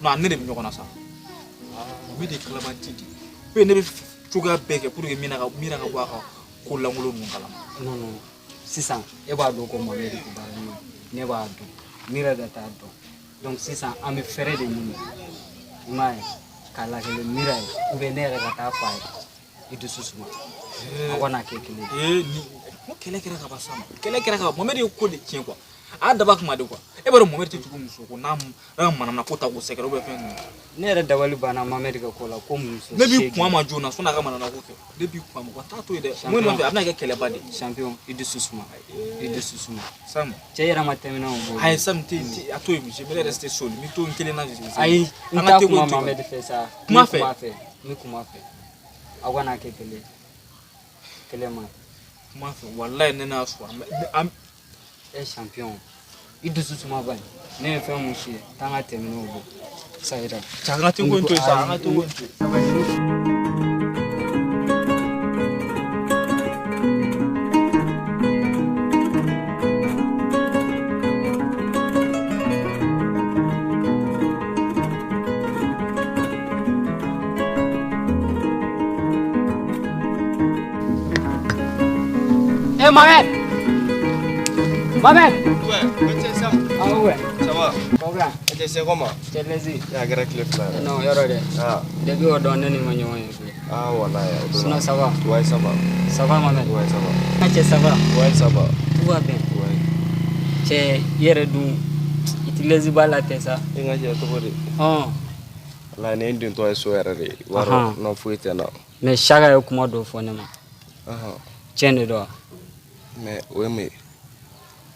non a ne de bɛ ɲɔgɔn na sa. Mohamed ye kalabanci de ye ne bɛ cogoya bɛɛ kɛ pour que Mira ka bɔ a ka ko lankolon ninnu kalama. Non non sisan e b'a dɔn ko Mohamed tɛ baara ɲuman ne b'a dɔn Mira de t'a dɔn donc sisan an bɛ fɛɛrɛ de ɲini i m'a ye k'a lakale Mira ye ou bien ne yɛrɛ ka taa f'a ye i dusu suma a kana kɛ kelen ye. Ni ko kɛlɛ kɛra ka ban sa ma kɛlɛ kɛra ka ban Mohamed ye ko de tiɲɛ quoi a y'a dab'a kama de quoi e b'a dɔn Mohamed tɛ tugu muso ko n'a manamana ko ta k'o sɛgɛrɛ ou bien fɛn ninnu. Ne yɛrɛ dabali banna Mohamed ka ko la ko muso. Ne b'i kun a ma joona sɔnni a ka manamana ko kɛ ne b'i kun a ma wa t'a to yen dɛ mun nɔfɛ a bɛna kɛ kɛlɛba de ye. Champion i dusu suma i dusu suma. Sam. Cɛ yɛrɛ ma tɛmɛ o bolo. Ayi Sam tɛ a to yen je vais rester seul n bɛ to n kelen na. Ayi n t'a kuma Mohamed fɛ sa. Kuma fɛ n bɛ kuma fɛ aw kana kɛ kɛlɛ kɛlɛ ma. Kuma fɛ walahi ne n'a sɔrɔ. E champion i dusu suma bani ne ye fɛn mun f'i ye taa n ka tɛmɛ n'o bɔ. Ça ira. Cɛ an ka te ko in to yen sa an ka te ko in to yen. Eh Mohamed! Mohamed! Ouais, petit Sam. Ah ouais. Ça va? Ça va. Et c'est comment? Cɛ lezi. Ya kɛra tile fila ye. Non yɔrɔ dɛ. Ah. Depuis o don ne ni ma ɲɔgɔn ye bilen. Ah walahi. Sinon ça va? Ouais, ça va. Ça va Mohamed? Ouais, ça va. Ah cɛ ça va? Ouais, ça va. Tout va bien? Ouais. Cɛ i yɛrɛ dun i ti lezi ba la tɛ sa. E ka cɛ cogo di? Ɔn. Walahi ne dontɔ ye so yɛrɛ de ye. I b'a dɔn non foyi tɛ n na. Mais Saka ye kuma dɔ fɔ ne ma. Ahan. Tiɲɛ de don wa? Mais o ye mun ye?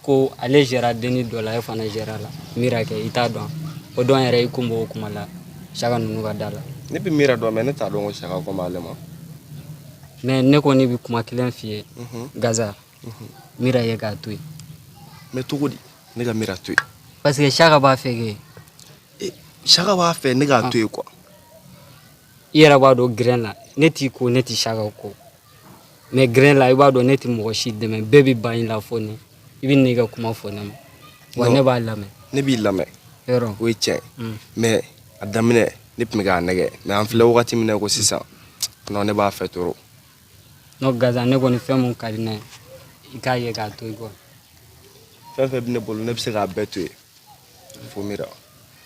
Ko ale gérera denni dɔ la e fana gérera la Mira kɛ i t'a dɔn o dɔn yɛrɛ i kun b'o kuma la Saka ninnu ka da la. Ne bɛ Mira dɔn mais ne t'a dɔn ko Saka ko m'ale ma. Mais ne kɔni bɛ kuma kelen f'i ye. Gaza. Mira ye k'a to yen. Mais cogo di ne ka Mira to yen? Parce que Saka b'a fɛ kɛ. Saka b'a fɛ ne k'a to yen quoi. I yɛrɛ b'a dɔn gɛrɛn la ne t'i ko ne t'i Saka ko. Mais gɛrɛn la i b'a dɔn ne tɛ mɔgɔ si dɛmɛ bɛɛ bɛ ban i la fɔ ne i bɛ n'i ka kuma fɔ ne ma wa ne b'a lamɛn. Ne b'i lamɛn. Yɔrɔ. O ye tiɲɛ ye. Mais a daminɛ ne tun bɛ k'a nɛgɛ mais an filɛ wagati min na ko sisan non ne b'a fɛ trop. Non Gaza ne kɔni fɛn mun ka di ne ye i k'a ye k'a to yen quoi. Fɛn fɛn bɛ ne bolo ne bɛ se k'a bɛɛ to yen fo Mira.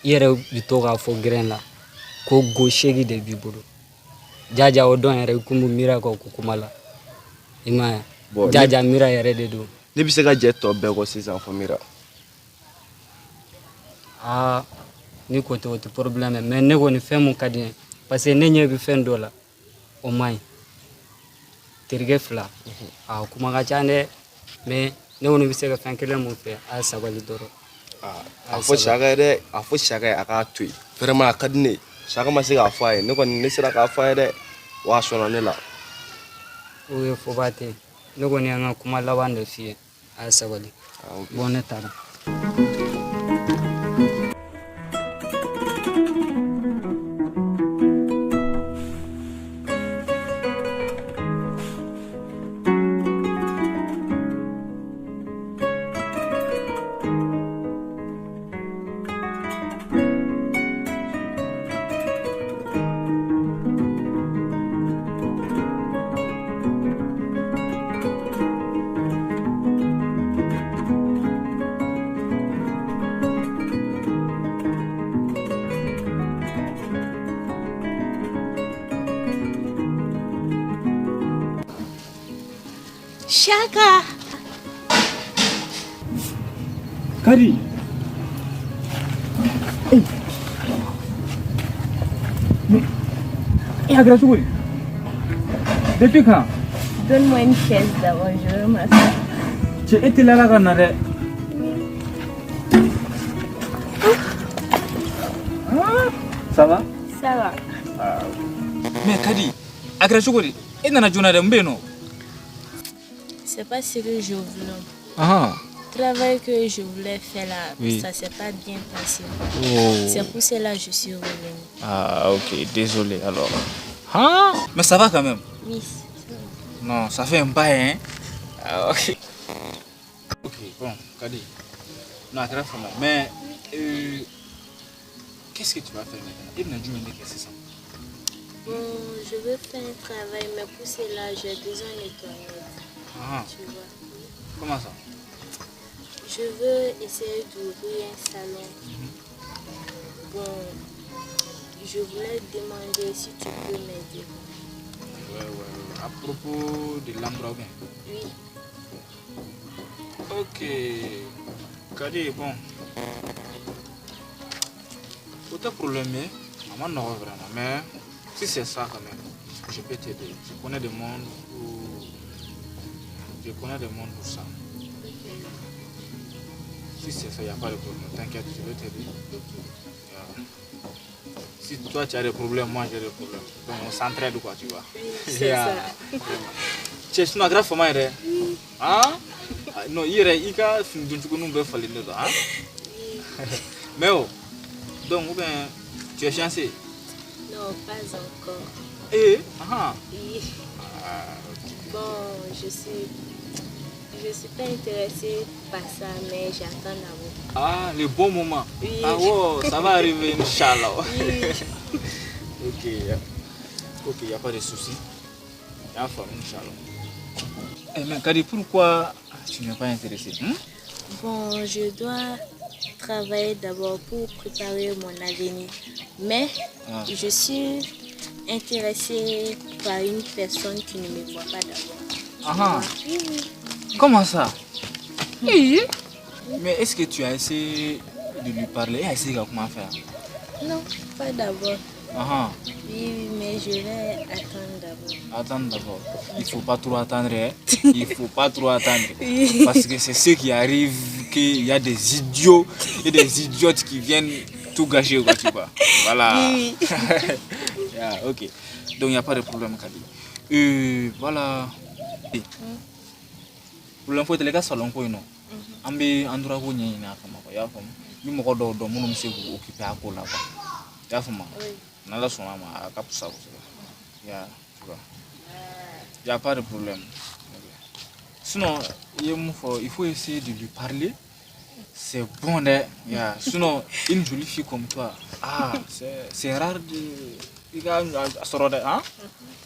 I yɛrɛ bɛ to k'a fɔ gɛrɛn la ko go seegin de b'i bolo jaja o dɔn yɛrɛ i kun bɛ Mira kɔ ko kuma la. I m'a ye jaja Mira yɛrɛ de don. Ne bɛ se ka jɛ tɔ bɛɛ kɔ sisan fo Mira. Aa ni ko tɛ o tɛ problème ye mais ne kɔni fɛn mun ka di n ye parce que ne ɲɛ bɛ fɛn dɔ la o man ɲi terikɛ fila a kuma ka ca dɛ mais ne kɔni bɛ se ka fɛn kelen mun fɛ a ye sabali dɔrɔn. A fɔ Saka ye dɛ a fɔ Saka ye a k'a to yen vraiment a ka di ne ye Saka ma se k'a fɔ a ye ne kɔni ne sera k'a fɔ a ye dɛ wa a sɔnna ne la. O ye foba tɛ ne kɔni y'an ka kuma laban de f'i ye a ye sabali bon ne taara. Chaka. Kadi. Hey. Mais a kɛra cogo di? Depuis quand? Donne-moi une chaise d'abord, je veux m'asseoir. Cɛ e teliyara ka na dɛ. Ah, ça va? Ça va. Ah. Mais Kadi, a kɛra cogo di? E nana joona dɛ, n bɛ yen nɔ. C'est pas ce que je voulais. Ah. Le travail que je voulais faire là, oui. Ça s'est pas bien passé. Oh. C'est pour cela que je suis revenue. Ah, ok, désolé alors. Hein? Mais ça va quand même? Oui, ça va. Non, ça fait un bail, hein? Ah, ok. Ok, bon, Kadi. Non, très fort. Mais, qu'est-ce que tu vas faire maintenant? Il n'a dû me dire que c'est ça. Bon, je veux faire un travail, mais pour cela, j'ai besoin de ton aide. Ah. Tu vois. Comment ça? Je veux essayer d'ouvrir un salon. Bon, je voulais demander si tu peux m'aider. Ouais. À propos de l'endroit ou bien? Oui. Ok. Kadi, bon. Aucun problème, maman n'aura vraiment. Mais si c'est ça quand même, je peux t'aider. Je connais des mondes où... Je connais des mondes pour ça. Si c'est ça, il n'y a pas de problème. T'inquiète, je vais t'aider. Yeah. Si toi tu as des problèmes, moi j'ai des problèmes. Donc on s'entraide quoi, tu vois. Oui, c'est ça. Tu es une grave femme, hein? Non, il y a hein? Mais oh, donc ou bien, tu es fiancée? Non, pas encore. Eh, ah. Oui. Ah, okay. Bon, je suis pas intéressée par ça, mais j'attends d'abord. Ah, le bon moment. Oui. Ah, wow, ça va arriver, Inch'Allah. Oui. Ok, ok, il n'y a pas de souci. Il y a Inch'Allah. Eh, mais Kadi, pourquoi tu n'es pas intéressée? Hein? Bon, je dois travailler d'abord pour préparer mon avenir. Mais je suis intéressée par une personne qui ne me voit pas d'abord. Ah. Oui, oui. Comment ça? Oui. Mais est-ce que tu as essayé de lui parler et essayé de comment faire? Non, pas d'abord. Ah. Oui, mais je vais attendre d'abord. Attendre d'abord. Il ne faut pas trop attendre. Hein? Il ne faut pas trop attendre. Oui. Parce que c'est ce qui arrive, qu'il y a des idiots et des idiotes qui viennent tout gâcher. Quoi, tu vois. Voilà. Oui. Yeah, ok. Donc il n'y a pas de problème, Kadi. Voilà. Problème foyi tɛ i ka salon ko in nɔ an bɛ endroit ko ɲɛɲini a kama quoi i y'a faamu ni mɔgɔ dɔw dɔn minnu bɛ se k'u occuper a ko la quoi i y'a faamu n'Ala sɔnna a ma a ka fisa kosɛbɛ ya tu vois y a pas de problème. Sinon i ye mun fɔ, il faut essayer de lui parler, c'est bon dɛ ya. Sinon une jolie fille comme toi, ah c'est rare de i ka a sɔrɔ dɛ, hein,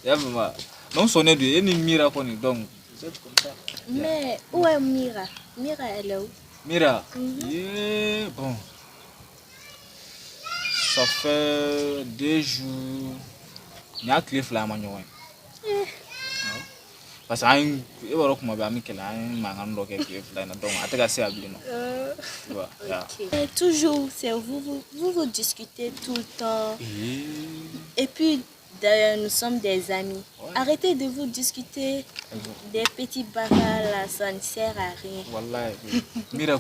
i y'a faamu. Donc sɔnnen don e ni Mira kɔni, donc c'est comme ça. Mais où est Mira? Mira, elle est où? Mira? Yeah, bon. Ça fait 2 jours. Il y a clé flamme. Parce que il y a okay. Toujours, c'est vous, vous discutez tout le temps. Et puis, d'ailleurs, nous sommes des amis. Ouais. Arrêtez de vous discuter des petits bagarres là, ça ne sert à rien. Wallahi, Mira,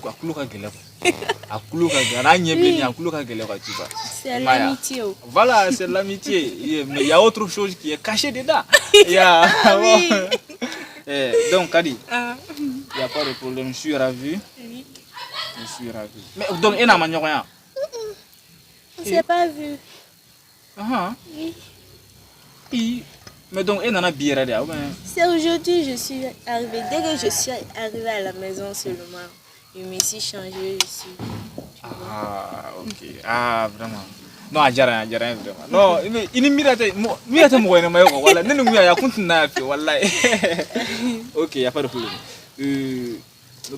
c'est l'amitié. Voilà, c'est l'amitié. Mais il y a autre chose qui est cachée dedans. Yeah. Ah, oui. Donc, Kadi, il n'y a pas de problème. Je suis ravi. Oui. Je suis ravi. Mais donc, il n'y a rien. On ne s'est pas vu. Oui. Oui. Mais donc, elle en a bien. C'est aujourd'hui que je suis arrivée. Dès que je suis arrivée à la maison seulement, je me suis changée ici. Ah, ok. Ah, vraiment. Non, a diyara n ye vraiment. Non, i ni Mira tɛ, Mira tɛ mɔgɔ ɲɛnama ye quoi. Wala, ne ni Mira, a kun tɛ na yan fiyewu, walayi. Ok, y a pas de problème.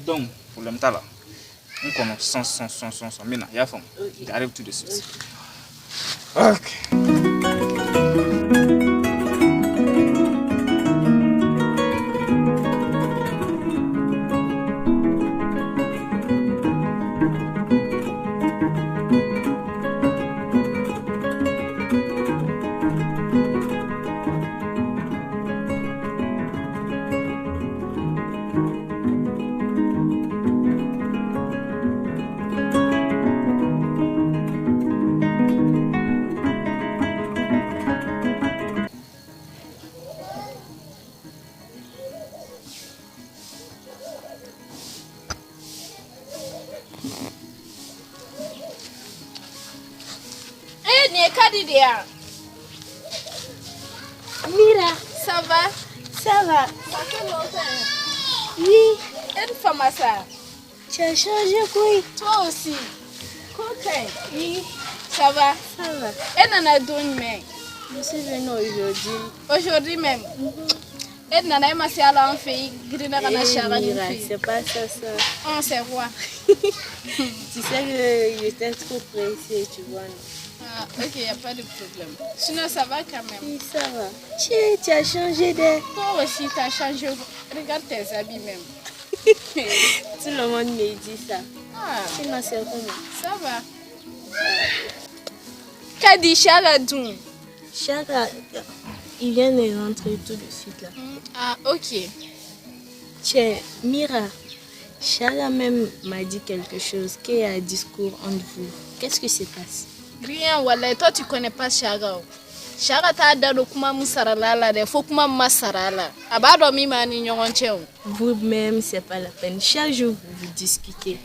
Donc, problème t'a la. N kɔnɔ 100, 100, 100, 100, n bɛ na, i y'a faamu? J'arrive tout de suite. Ok. Kadi de yan. Mira. Ça va? Ça va. Ça fait longtemps. Oui. E ni fama sa. Tu as changé quoi? Toi aussi. Ko ka ɲi. Oui. Ça va? Ça va. E nana don jumɛn? Je suis venue aujourd'hui. Aujourd'hui même? E nana e ma se hali an fɛ yen, i girinna ka na Eh, Saka nin Mira, fɛ yen. c'est pas ça, ça. On c'est quoi? Tu sais que j'étais trop pressée, tu vois. Non? Ah, ok, y a pas de problème. Sinon, ça va quand même. Oui, ça va. Tiens, tu as changé d'air. Toi aussi, tu as changé. Regarde tes habits même. Tout le monde me dit ça. Ah. Sinon, c'est comment? Ça va. Kadi, Chaka dun. Chaka, il vient de rentrer tout de suite là. Ah, ok. Tiens, Mira, Chaka même m'a dit quelque chose, qu'il y a un discours entre vous. Qu'est-ce qui se passe? Rien, wallahi, toi tu connais pas Chaka. O. Chaka t'a da don kuma min sarala la dɛ, fo kuma min ma sara la. A b'a dɔn min b'an ni ɲɔgɔn cɛ o. Vous-même, c'est pas la peine. Chaque jour, vous vous discutez.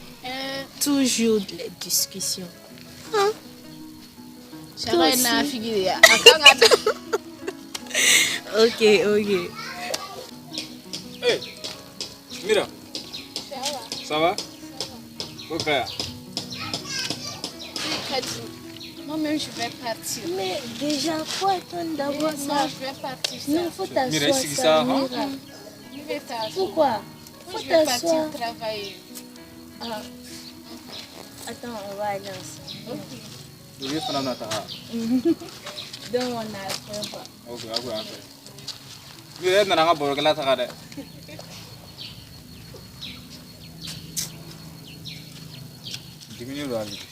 Toujours les discussions. Hein? Chaka Toi ye aussi. nafigi de ye. A kan ka Ok, ok. Hey, Mira. Ça va? Ok. Kadi, moi-même je vais partir. Mais déjà, faut attendre d'abord Eh, ça. non, je vais partir. Ça. Non, faut Mira, t'asseoir ici, ça, ça, hein? Mira. Je vais t'asseoir. Pourquoi? Moi, Faut je vais partir t'asseoir. travailler. Ah. Attends, on va aller ensemble. Ok. Olu fana bɛna taga. Donc, on a après quoi. Ok, a ko yan fɛ. Mira, e nana an ka barokɛla taga dɛ. Diminen don hali bi.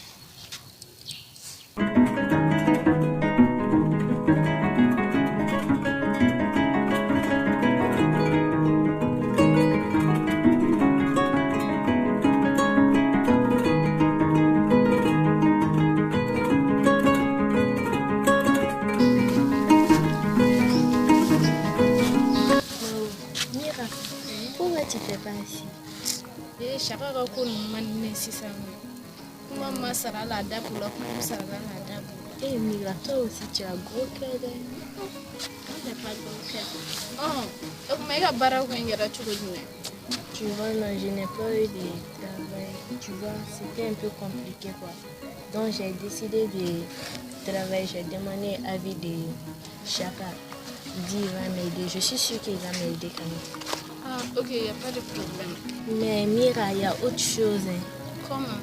Oh, Mira, pourquoi tu t'es pas assis? Eh, Chaka ka ko ninnu man di ne ye sisan nɔ. Kuma min ma sara la a da b'u la, kuma min sara la a da b'u la. Eh Mira, toi aussi tu as gros cœur. Moi, j'ai pas gros cœur. Ɔn, o tuma e ka baara ko in kɛra cogo jumɛn? Tu vois, non, je n'ai pas eu de travail. Tu vois, c'était un peu compliqué quoi. Donc j'ai décidé de travailler. J'ai demandé avis de Chaka. Il dit il va m'aider. Je suis sûre qu'il va m'aider quand même. Ah, ok, y a pas de problème. Mais Mira, il y a autre chose. Hein. Comment?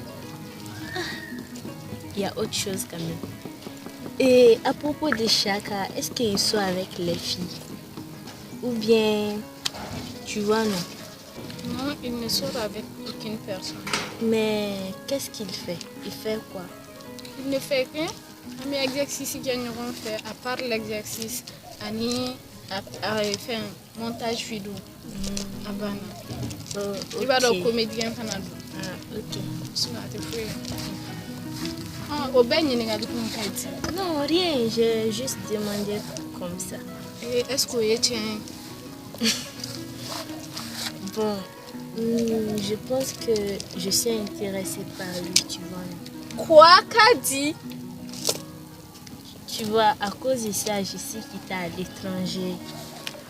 Il y a autre chose quand même. Et à propos de Chaka, est-ce qu'il soit avec les filles? Ou bien, tu vois, non? Non, il ne sort avec aucune personne. Mais qu'est-ce qu'il fait? Il fait quoi? Il ne fait rien. An bɛ exercice kɛ ɲɔgɔn fɛ, à part l'exercice ani a fɛn montage vidéo. A banna. Oh, I b'a dɔn ok. comédien fana don. Ah, ok. Sinon a tɛ foyi kɛ. Ɔn, o bɛɛ ɲininkali kun ka di. Non, rien, j'ai juste demandé comme ça. Eh, est-ce que o ye tiɲɛ ye? Bon, je pense que je suis intéressée par lui, tu vois. Quoi, Kadi? Tu vois, à cause de ça, je sais qu'il était à l'étranger.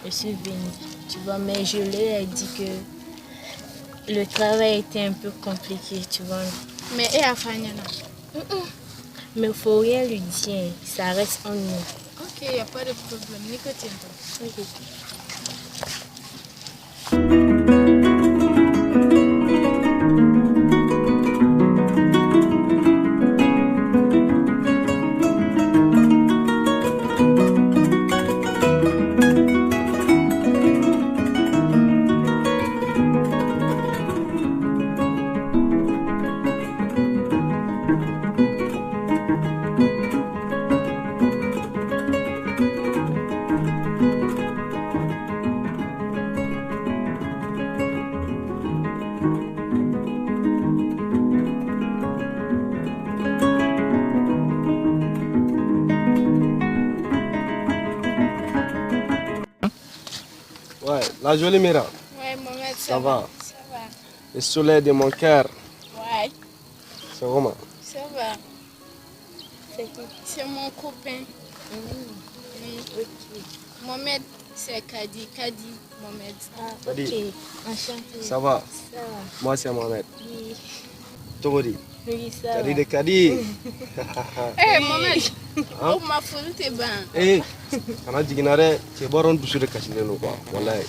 Je suis venue, tu vois, mais je lui ai dit que le travail était un peu compliqué, tu vois. Mais e y'a fɔ a ɲɛna? Mais il faut rien lui dire, ça reste en nous. Ok, y a pas de problème. N'i ko ten tɔ. Ok. Ouais, la jolie Mira, Ouais, Mohamed, ça, ça va? Ça va. Le soleil de mon cœur, Ouais, c'est comment? ça va. C'est qui? C'est mon copain. Oui. Ok. Mohamed, c'est Kadi. Kadi, Mohamed. Ah, Kadi. ok. Enchanté. Ça va? Ça va. Moi, c'est Mohamed. Oui. Cogo di? Oui, ça Kadi va. de Kadi. Eh, Mohamed, Hein? o ma foli tɛ ban. Eh, kana jigin na dɛ. Cɛ b'a dɔn n dusu de kasilen don quoi. Walayi.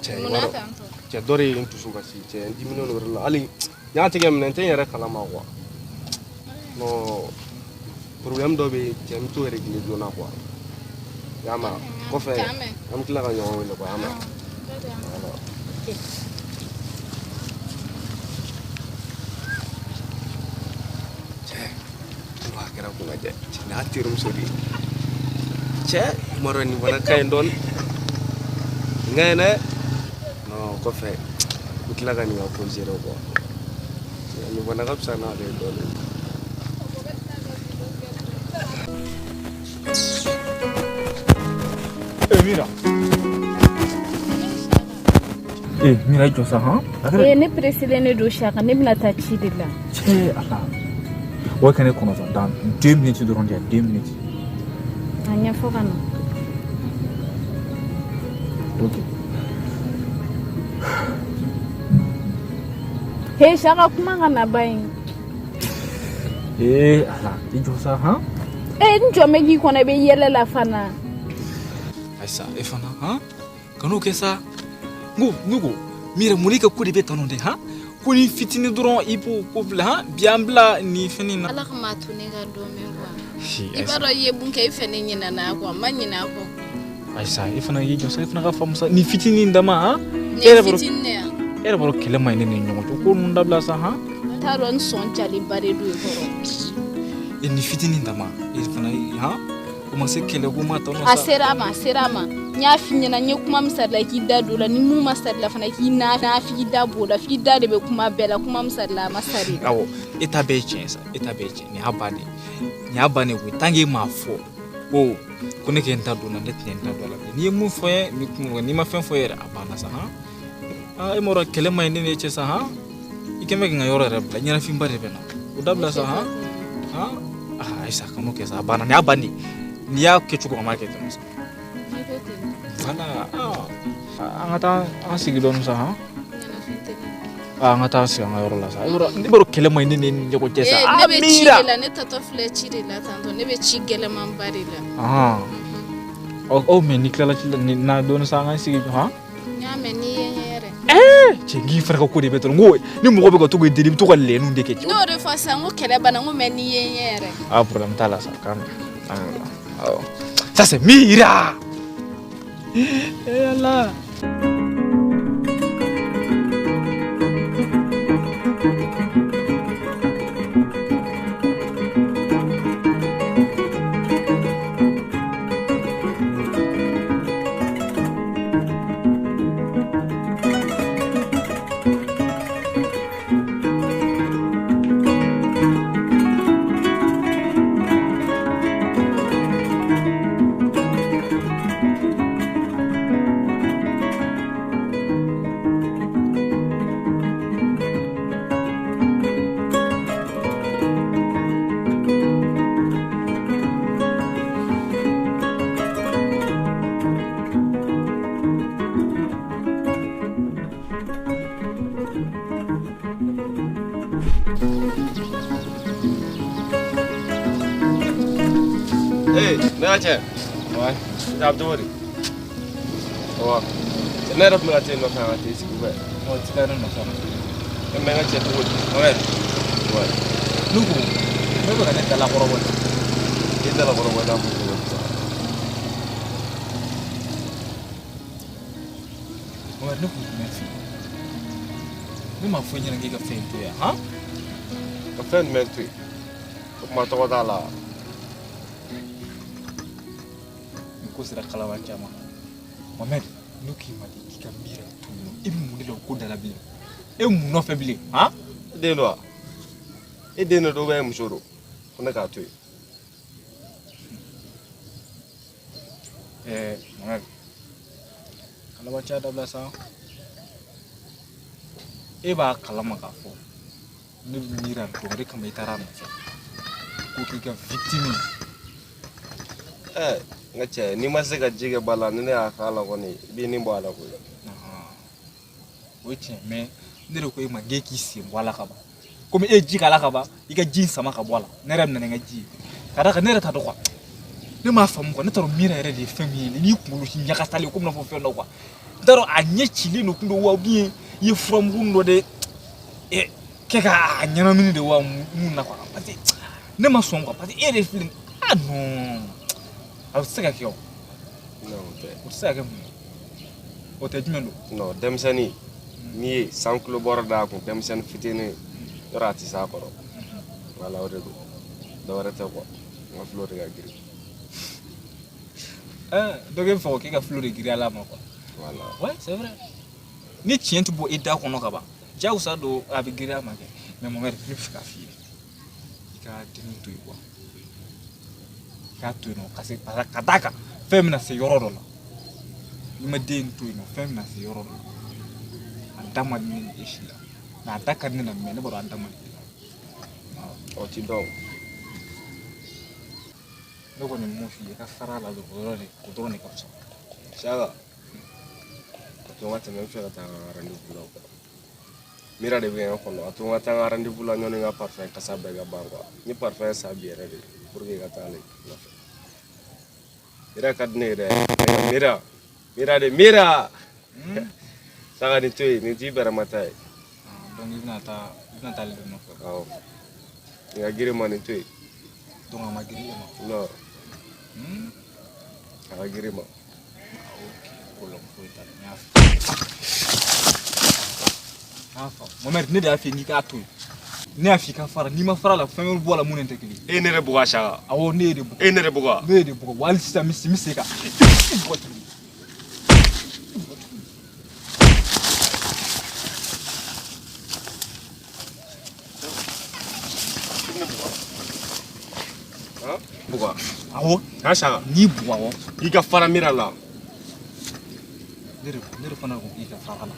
Cɛ, i Mun b'a na dɔn. tantɔ? Cɛ dɔ de ye n dusu kasi. Cɛ, n diminen don o de la. Hali n y'a tigɛ minɛ, n tɛ n yɛrɛ kalama quoi. Non, problème dɔ bɛ yen, cɛ, n bɛ t'o régler joona quoi. I y'a mɛn wa? Kɔfɛ, K'an bɛn. an bɛ tila ka ɲɔgɔn wele quoi, i y'a mɛn wa? Voilà. Cɛ, a kɛra kun ka jɛ. Cɛ, nin y'a terimuso de ye. Cɛ, i m'a dɔn nin fana ka ɲi dɔɔni. Nin ka ɲi dɛ. Non, kɔfɛ, n bɛ tila ka nin ka ko gérer quoi. Cɛ, nin fana ka fisa n'ale ye dɔɔni. Eh Mira. Eh Mira i jɔ sa han. A kɛra Eh, ne presselen de don Saka, ne bɛna taa ci de la. cɛ ala. O ka ne kɔnɔ sa dans 2 minutes dɔrɔn de 2 minutes. A ɲɛfɔ ka na. Ok. He, Saka, kuma ka na ba yen. Eh ala i jɔ sa han. Eh, n jɔ bɛ k'i kɔnɔ, i bɛ yɛlɛ la fana. Ayisa e fana han kan'o kɛ sa. N ko ne ko Mira mun n'i ka ko de bɛ tan nɔ dɛ han. Ko ni fitinin dɔrɔn i b'o ko bila han bi an bila nin fɛn in na. Ala kama to ne ka dɔn mɛn quoi. Si, I b'a dɔn i ye mun kɛ, i fɛ ne ɲinɛna a kɔ, n ma ɲinɛ a kɔ. Ayisa e fana y'i jɔ sa, e fana ka faamu sa nin fitinin dama han. Nin E yɛrɛ b'a dɔn fitinin de yan. e yɛrɛ b'a dɔn kɛlɛ man ɲi ne ni ɲɔgɔn cɛ ko ninnu dabila sa han. N t'a dɔn n sɔn jalenba de don i kɔrɔ. E nin fitinin dama e fana han o ma se kɛlɛ ko ma tɔ A sera a ma, a sera a ma. N y'a f'i ɲɛna, n ye kuma min sari la k'i da don o la, ni mun ma sari la fana k'i n'a f'i da b'o la, f'i da de bɛ kuma bɛɛ la, kuma min sari la a ma sari la. Awɔ e ta bɛɛ ye tiɲɛ sa, e ta bɛɛ ye tiɲɛ, nin y'a bannen nin y'a bannen koyi tant que e m'a fɔ ko ne kɛ n ta don na ne tɛna n ta don a la bilen. N'i ye mun fɔ n ye n bɛ kuma, n'i ma fɛn fɔ n ye yɛrɛ a banna sa han. Aa e m'a dɔn kɛlɛ man ɲi ne ni e cɛ sa han. I kɛn bɛ ka n ka yɔrɔ yɛrɛ bila, ɲɛnafinba de bɛ n na o dabila sa han. Han aa Ayisa kan'o kɛ sa, a banna nin y'a bannen, n'i y'a kɛ cogo a ma kɛ ten sa. N'i ko ten. Voilà, an ka taa an sigi dɔɔnin sa han. Ɲɛnafin tɛ ne la. Aa an ka taa sigi an ka yɔrɔ la sa. Ne b'a dɔn kɛlɛ man ɲi ne ni e ni ɲɔgɔn cɛ sa. Eh, Aa ne bɛ ci Mira. de la, ne tatɔ filɛ ci de la tantɔ, ne bɛ ci gɛlɛmanba de la. Ahan. Ɔ mais n'i tilala ci la ni na dɔɔnin sa an ka sigi han. N y'a mɛn n'i ye n ye yɛrɛ. Cɛ n k'i fana ka ko de bɛ dɔrɔn n ko ni mɔgɔ bɛ ka to k'i deli i bɛ to ka lɛnniw de kɛ. Ne y'o de fɔ sisan, n ko kɛlɛ banna, n ko mais n'i ye n ye yɛrɛ. Ah problème t'a la sa k'an bɛn. An bɛn. Awɔ. Ça c'est Mira. Eh Allah. Hey, ne ka cɛ. Ouais. A bɛ cogo di? Wa. Ne yɛrɛ tun bɛ ka t'e nɔfɛ yan ka t'e sigi fɛ. Ɔ ti taa ne nɔfɛ. E mɛ n ka cɛ cogo di? Mohamed. Ouais. Ne ko ne bɛ ka ne dalakɔrɔbɔ de. I dalakɔrɔbɔ i n'a fɔ cogo di sa? Mohamed ne ko jumɛn f'i ye? Ne m'a fɔ i ɲɛna k'i ka fɛn in to yan han? Ka fɛn jumɛn to yen? O kuma tɔgɔ t'a la. Nin ko sera kalaba caman. Mohamed ne k'i ma de k'i ka Mira to yen nɔ. E bɛ mun de la o ko da la bilen? E mun nɔfɛ bilen han? E den don wa? E den de don ou bien e muso don? Ko ne k'a to yen. Ɛɛ Mohamed kalaba ca dabila sa. E b'a kalama k'a fɔ ne bɛ Mira dɔn o de kama i taara a nɔfɛ. k'o k'i ka victime ye. Ɛ n ka cɛ, n'i ma se ka ji kɛ ba la, ni ne y'a k'a la kɔni, i b'i ni bɔ a la koyi. O ye tiɲɛ, mais ne de ko e ma k'e k'i sen bɔ a la ka ban. Komi e ye ji k'a la ka ban, i ka ji in sama ka bɔ a la. Ne yɛrɛ bɛ na ni n ka ji ye. Ka d'a kan ne yɛrɛ t'a dɔn quoi. Ne m'a faamu quoi, ne t'a dɔn Mira yɛrɛ de ye fɛn min ye. N'i kunkolo ɲagasalen komi n'a fɔ fɛn dɔ quoi. N t'a dɔn a ɲɛ cilen don kun don wa ou bien i ye furamugu dɔ de kɛ k'a ɲɛnamini de wa mun na quoi. Parce que ne ma sɔn quoi, parce que e yɛrɛ filɛ, ah non, a bɛ se ka kɛ o. Non, o tɛ. O tɛ se ka kɛ mun ye? O tɛ jumɛn don? Non, denmisɛnnin n'i ye san kulo bɔrɔ d'a kun, denmisɛnnin fitinin yɔrɔ a tɛ s'a kɔrɔ. Voilà, o de don, dɔ wɛrɛ tɛ quoi. N ka filo de ka girin. Dɔ bɛ fɔ k'e ka filo de girinya la ma quoi. Voilà. Ouais, c'est vrai. Ni tiɲɛ tɛ bɔ i da kɔnɔ ka ban, jagosa don a bɛ girinya ma kɛ. Mais Mohamed, ne bɛ fɛ k'a f'i ye, i ka denni to yen quoi. I k'a to yen nɔ, parce que ka d'a kan fɛn bɛna se yɔrɔ dɔ la. N'i ma den in to yen nɔ, fɛn bɛna se yɔrɔ dɔ la. A da man di ne ni e si la. Mais a da ka di ne la, mais ne b'a dɔn a da man di e la. O ti dɔn. Ne kɔni ye mun f'i ye, i ka fara a la dɔrɔn, o dɔrɔn de ka fisa. Saka, a to n ka tɛmɛ, n fɛ ka taa n ka rendez-vous la quoi. Mira de bɛ n kɔnɔ, a to n ka taa n ka rendez-vous la ɲɔni n ka parfum kasa bɛɛ ka ban quoi. N ye parfum san bi yɛrɛ de pour que ka taa ale nɔfɛ. Mira ka di ne ye dɛ. Mira, Mira de Mira. Saka, nin to yen, nin t'i bɛrɛmata ye. Donc i bɛna taa, i bɛna taa ale de nɔfɛ. Awɔ. Nin ka girin ma, nin to yen. Donc a ma girin e ma? Non. A ka girin ma. Ok, problème foyi t'a la, n y'a faamu. Mohamed, ne de y'a f'i ye k'i k'a to yen. Ne y'a f'i ka fara, n'i ma fara la, fɛn wɛrɛ bɔ a la mun ni tɛ kelen ye. E ye ne de bugɔ a Saka. Awɔ, ne ye de bugɔ. E ye ne de bugɔ. Ne ye de bugɔ. Wa hali sisan n bɛ segin ka i bugɔ tuguni. Bugɔ. Awɔ. Han Saka. N'i bugɔ, awɔ. I ka fara Mira la. Ne de fana ko k'i ka fara la.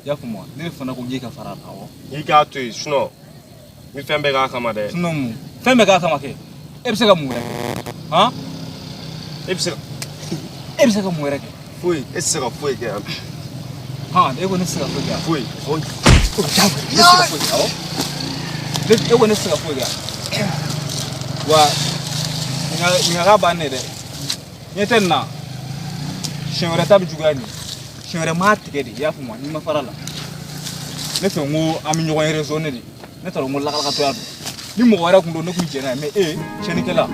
I y'a faamu wa? Ne de fana ko k'i ka fara la, awɔ. I k'a to yen, sinon n bɛ fɛn bɛɛ k'a kama dɛ. Sinon mun? Fɛn bɛɛ k'a kama kɛ. E bɛ se ka mun wɛrɛ kɛ? Han? E bɛ se ka. E bɛ se ka mun wɛrɛ kɛ? Foyi, e tɛ se ka foyi kɛ yan. Han, e ko ne tɛ se ka foyi kɛ. Foyi. Foyi. O bɛ diyagoya, ne tɛ se ka foyi kɛ, awɔ. E ko ne tɛ se ka foyi kɛ. Wa nin ka ban ne dɛ. Ɲɛ tɛ nin na. Siɲɛ wɛrɛ ta bɛ juguya nin ye. Siɲɛ wɛrɛ m'a tigɛ de, i y'a faamu wa? N'i ma fara la. Ne fɛ n ko an bɛ ɲɔgɔn raisonner de. Ne t'a dɔn n ko lakalakatɔya don. Ni mɔgɔ wɛrɛ kun don, ne kun jɛn n'a ye, mais e tiɲɛnikɛla.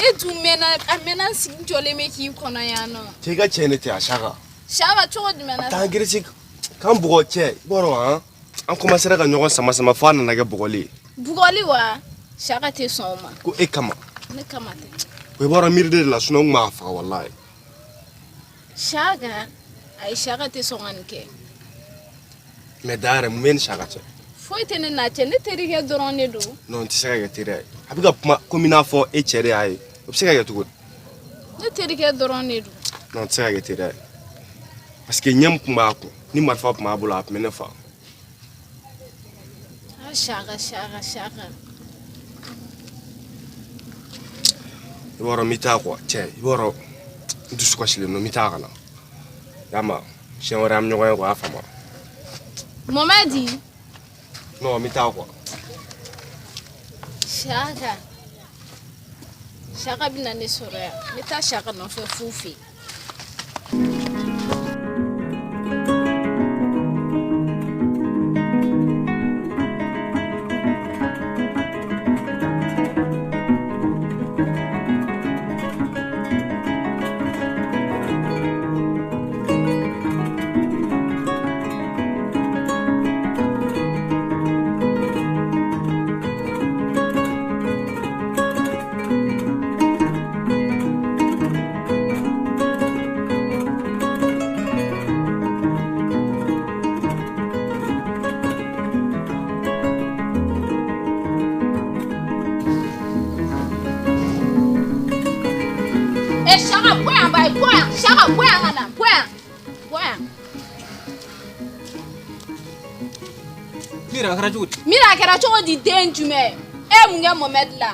E dun mɛnna, a mɛnna, n sigi jɔlen bɛ k'i kɔnɔ yan nɔ. Cɛ, i ka cɛ ne tɛ a Saka. Saka, cogo jumɛn na? Taa girisi k'an bugɔ cɛ, i b'a dɔn han, an commencera ka ɲɔgɔn sama sama f'a nana kɛ bugɔli ye. Bugɔli wa? Saka tɛ sɔn o ma. Ko e kama. Ne kama tɛ. O i b'a dɔn miiri de la, sinon n kun b'a faga walayi. Saka, ayi, Saka tɛ sɔn ka nin kɛ. Mais da yɛrɛ, mun bɛ ni Saka cɛ? Foyi tɛ ne n'a cɛ, ne terikɛ dɔrɔn de don. Non, n tɛ se ka kɛ teriya ye. A bɛ ka kuma komi i n'a fɔ e cɛ de y'a ye. O bɛ se ka kɛ cogo di? Ne terikɛ dɔrɔn de don. Non, n tɛ se ka kɛ teriya ye. Parce que ɲɛ min tun b'a kun, ni marifa tun b'a bolo, a tun bɛ ne faga. Ah, Saka, Saka, Saka. I b'a dɔn n bɛ taa quoi, cɛ, i b'a dɔn n dusu kasilen don, n bɛ taa ka na. I y'a mɛn, siɲɛ wɛrɛ an bɛ ɲɔgɔn ye quoi, a y'a faamu. Mohamed. Non, n bɛ taa quoi. Saka. Saka bɛna ne sɔrɔ yan. N bɛ taa Saka nɔfɛ fu fɛ yen. Cɛ Saka bɔ yan ba ye, bɔ yan. Saka bɔ yan ka na, bɔ yan. Bɔ yan. Mira a kɛra cogo di? Mira a kɛra cogo di den jumɛn? E ye mun kɛ Mohamed la?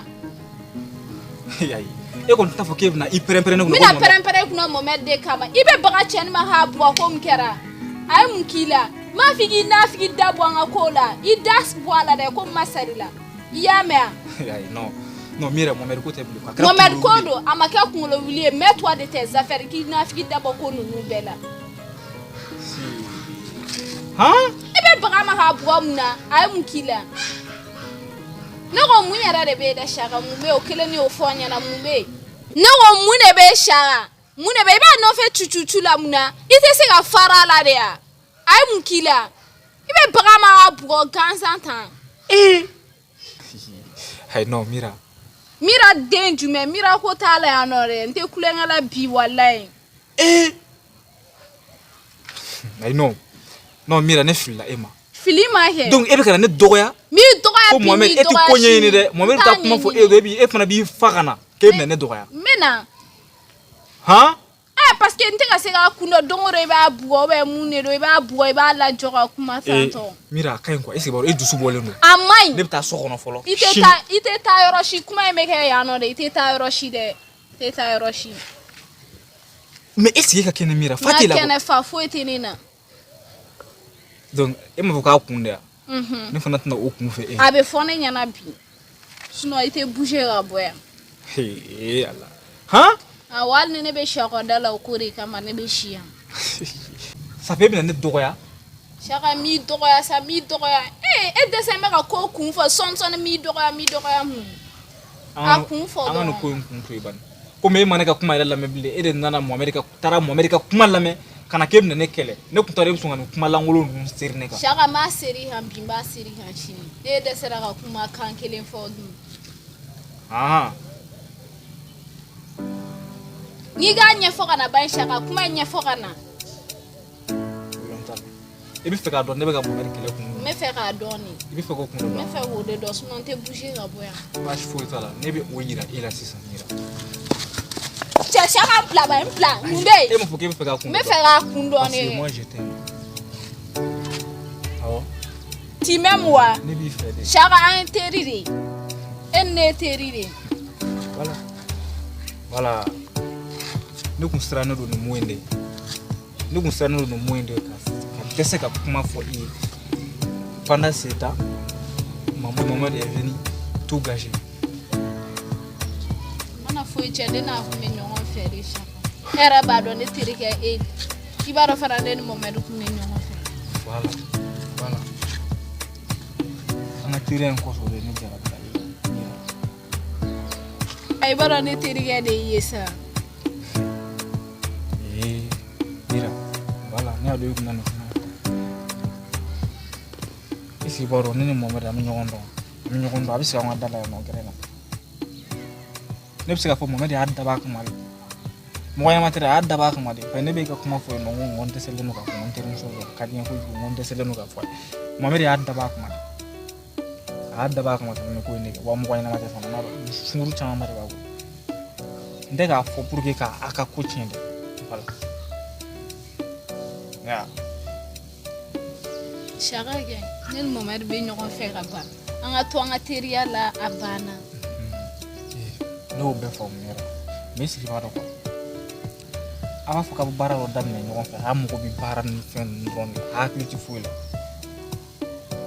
Ayi, e kɔni t'a fɔ k'e bɛna i pɛrɛn-pɛrɛn ne N kunna bɛna ko Mohamed. pɛrɛn-pɛrɛn i kunna Mohamed de kama. I bɛ baga cɛnin ma k'a bugɔ ko min kɛra. A ye mun k'i la? N m'a f'i k'i nafigi da bɔ an ka ko la. I da bɔ a la dɛ ko n ma sari la. I y'a mɛn wa? Ayi, non. Non, Mira, Mohamed ko tɛ bilen. A kɛra Mohamed kunkolo ko wuli ye. don, a ma kɛ kunkolo wuli ye. Mets-toi de tes affaires k'i nafigi da bɔ ko ninnu bɛɛ la. Si. Han? I bɛ baga a ma k'a bugɔ mun na? A ye mun k'i la? Ne ko mun yɛrɛ de bɛ yen dɛ Saka, mun bɛ yen? O kelen de y'o fɔ n ɲɛna, mun bɛ yen? Ne ko mun de bɛ yen Saka? Mun de bɛ yen? I b'a nɔfɛ cucucu la mun na? I tɛ se ka fara a la de ya? A ye mun k'i la? I bɛ baga a ma k'a bugɔ gansan tan. Ee! Ayi, non, Mira. Mira den jumɛn? Mira ko t'a la yan nɔ dɛ. N tɛ kulonkɛ la bi walayi. Ee! Ayi, non. Non, Mira, ne filila e ma. Fili ma kɛ. Donc e bɛ ka na ne dɔgɔya? N b'i dɔgɔya Ko bi, n Mohamed, b'i e tɛ dɔgɔya ko ɲɛɲini sini. dɛ. Mohamed N bɛ taa t'a kuma fɔ e ɲɛɲini. ye, e fana b'i fa ka na k'e bɛna ne dɔgɔya. N bɛ na. Han? Eh, parce que n tɛ ka se k'a kun dɔn don o don i b'a bugɔ ou bien mun de don i b'a bugɔ i b'a lajɔ ka kuma Eh, tantɔ. Mira, a ka ɲi quoi. Est-ce que b'a dɔn e dusu bɔlen don? A man ɲi. Ne bɛ taa so kɔnɔ fɔlɔ. I tɛ Sini. taa, i tɛ taa yɔrɔ si, kuma in bɛ kɛ yan nɔ dɛ, i tɛ taa yɔrɔ si dɛ. I tɛ taa yɔrɔ si. Mais est-ce que e ka kɛnɛ Mira? Fa N t'e ka la quoi. kɛnɛ fa foyi tɛ ne na. Donc e m'a fɔ k'a kun de ya? Mhm. Ne fana tɛna o kun fɛ e. A bɛ fɔ ne ɲɛna bi. Sinon i tɛ bouger ka bɔ yan. Hee Ala. Han? Awɔ, hali ni ne bɛ sɛkɔda la o ko de kama ne bɛ si yan. Ça fait e bɛna ne dɔgɔya? Saka m'i dɔgɔya sa, m'i dɔgɔya. Ee, e dɛsɛ bɛ ka ko kun fɔ sɔɔni sɔɔni m'i dɔgɔya, m'i dɔgɔya mun? A kun fɔ An ka nin dɔrɔn. ko in kun to yen bani. Komi e ma ne ka kuma yɛrɛ lamɛn bilen, e de nana Mohamed ka taara Mohamed ka kuma lamɛn ka na k'e bɛna ne kɛlɛ. Ne kun t'a dɔn e bɛ sɔn ka nin kuma lankolon ninnu seri ne kan. Saka n b'a seri kan bi, n b'a seri kan sini. Ne dɛsɛra ka kuma kan kelen fɔ dun. Han. N'i k'a ɲɛfɔ ka na ban Saka, kuma in ɲɛfɔ ka na. Problème t'a la. I bɛ fɛ k'a dɔn ne bɛ ka Mohamed kɛlɛ kun N min bɛ fɛ k'a dɔn de. I bɛ fɛ k'o kun N bɛ dɔn. fɛ k'o de dɔn sinon n tɛ bouger ka bɔ yan. Baasi foyi t'a la. Ne bɛ o yira e la sisan Mira. Cɛ Saka n bila ban, n bila. Mun bɛ E yen? m'a fɔ k'e bɛ fɛ k'a kun N bɛ dɔn. fɛ k'a kun dɔn Parce que de. moi je t'aime. Awɔ. Tu m'aimes wa? Ne b'i fɛ de. Saka an ye teri de ye. E ni ne ye teri de ye. Voilà. Voilà. Ne kun sirannen don nin mot in de. Ne kun sirannen don nin mot in de ka dɛsɛ ka kuma fɔ i ye. Pendant ce temps, maman Mohamed est venu tout gâcher. N mana foyi tiɲɛ, ne n'a kun bɛ ɲɔgɔn fɛ de Saka. E yɛrɛ b'a dɔn ne terikɛ e. I b'a dɔn fana ne ni Mohamed kun bɛ ɲɔgɔn fɛ. Voilà. Voilà. An ka teriya in kɔsɔn de ne jarabira i la. Mira. I b'a dɔn ne terikɛ de y'i ye sa. Ee, Mira. Voilà, ne y'a dɔn i kun na nin kuma in fɔ. Est-ce que i b'a dɔn ne ni Mohamed an bɛ ɲɔgɔn dɔn. An bɛ ɲɔgɔn dɔn, a bɛ sigi an ka da la yan nɔ gɛrɛ la. Ne bɛ se k'a fɔ Mohamed y'a dabɔ a kama de. Mɔgɔ ɲɛnama tɛ dɛ, a y'a dabɔ a kama de. Parce que ne bɛ ka kuma fɔ yen nɔ, n ko n dɛsɛlen don k'a fɔ, n ko n terimuso don, a ka di n ye kojugu, n ko n dɛsɛlen don k'a fɔ a ye. Mohamed y'a dabɔ a kama de. A y'a dabɔ a kama ka nin ko in de kɛ. Wa mɔgɔ ɲɛnama tɛ fana, n'a dɔn sunkuru camanba de b'a bolo. N tɛ k'a fɔ pour que k'a ka ko tiɲɛ dɛ. Voilà. Ya. Saka kɛ, ne ni Mohamed bɛ ɲɔgɔn fɛ ka ban. An ka to an ka teriya la a banna. Ne y'o bɛɛ faamu yɛrɛ. Mais est-ce que i b'a dɔn quoi? A b'a fɔ k'a bɛ baara dɔ daminɛ ɲɔgɔn fɛ, a mago bɛ baara ni fɛn ninnu dɔrɔn de la, a hakili tɛ foyi la.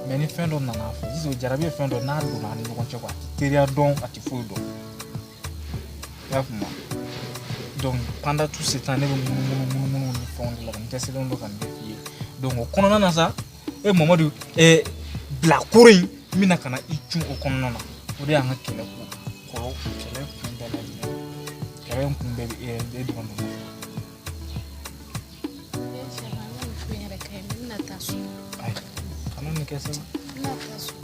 Mais ni fɛn dɔ nana a fɛ, sisan jarabi ye fɛn dɔ n'a donna a ni ɲɔgɔn cɛ quoi, a tɛ teriya dɔn, a tɛ foyi dɔn. I y'a faamu wa? Donc pendant tout ce temps ne bɛ munumunu munumunu ni fɛnw de la, n dɛsɛlen don ka nin bɛɛ f'i ye. Donc o kɔnɔna na sa, e Mamadu bila koro in n bɛna ka na i cun o kɔnɔna na. O de y'an ka kɛlɛ ko kɔrɔ kɛlɛ kun bɛɛ lajɛlen. Kɛlɛ in kun bɛɛ bɛ e yɛrɛ e dɔrɔn de nɔfɛ. Saka, n ka nin ko in yɛrɛ ka ɲi, n bɛna taa so. Ayi, kana nin kɛ sa. N bɛna taa so.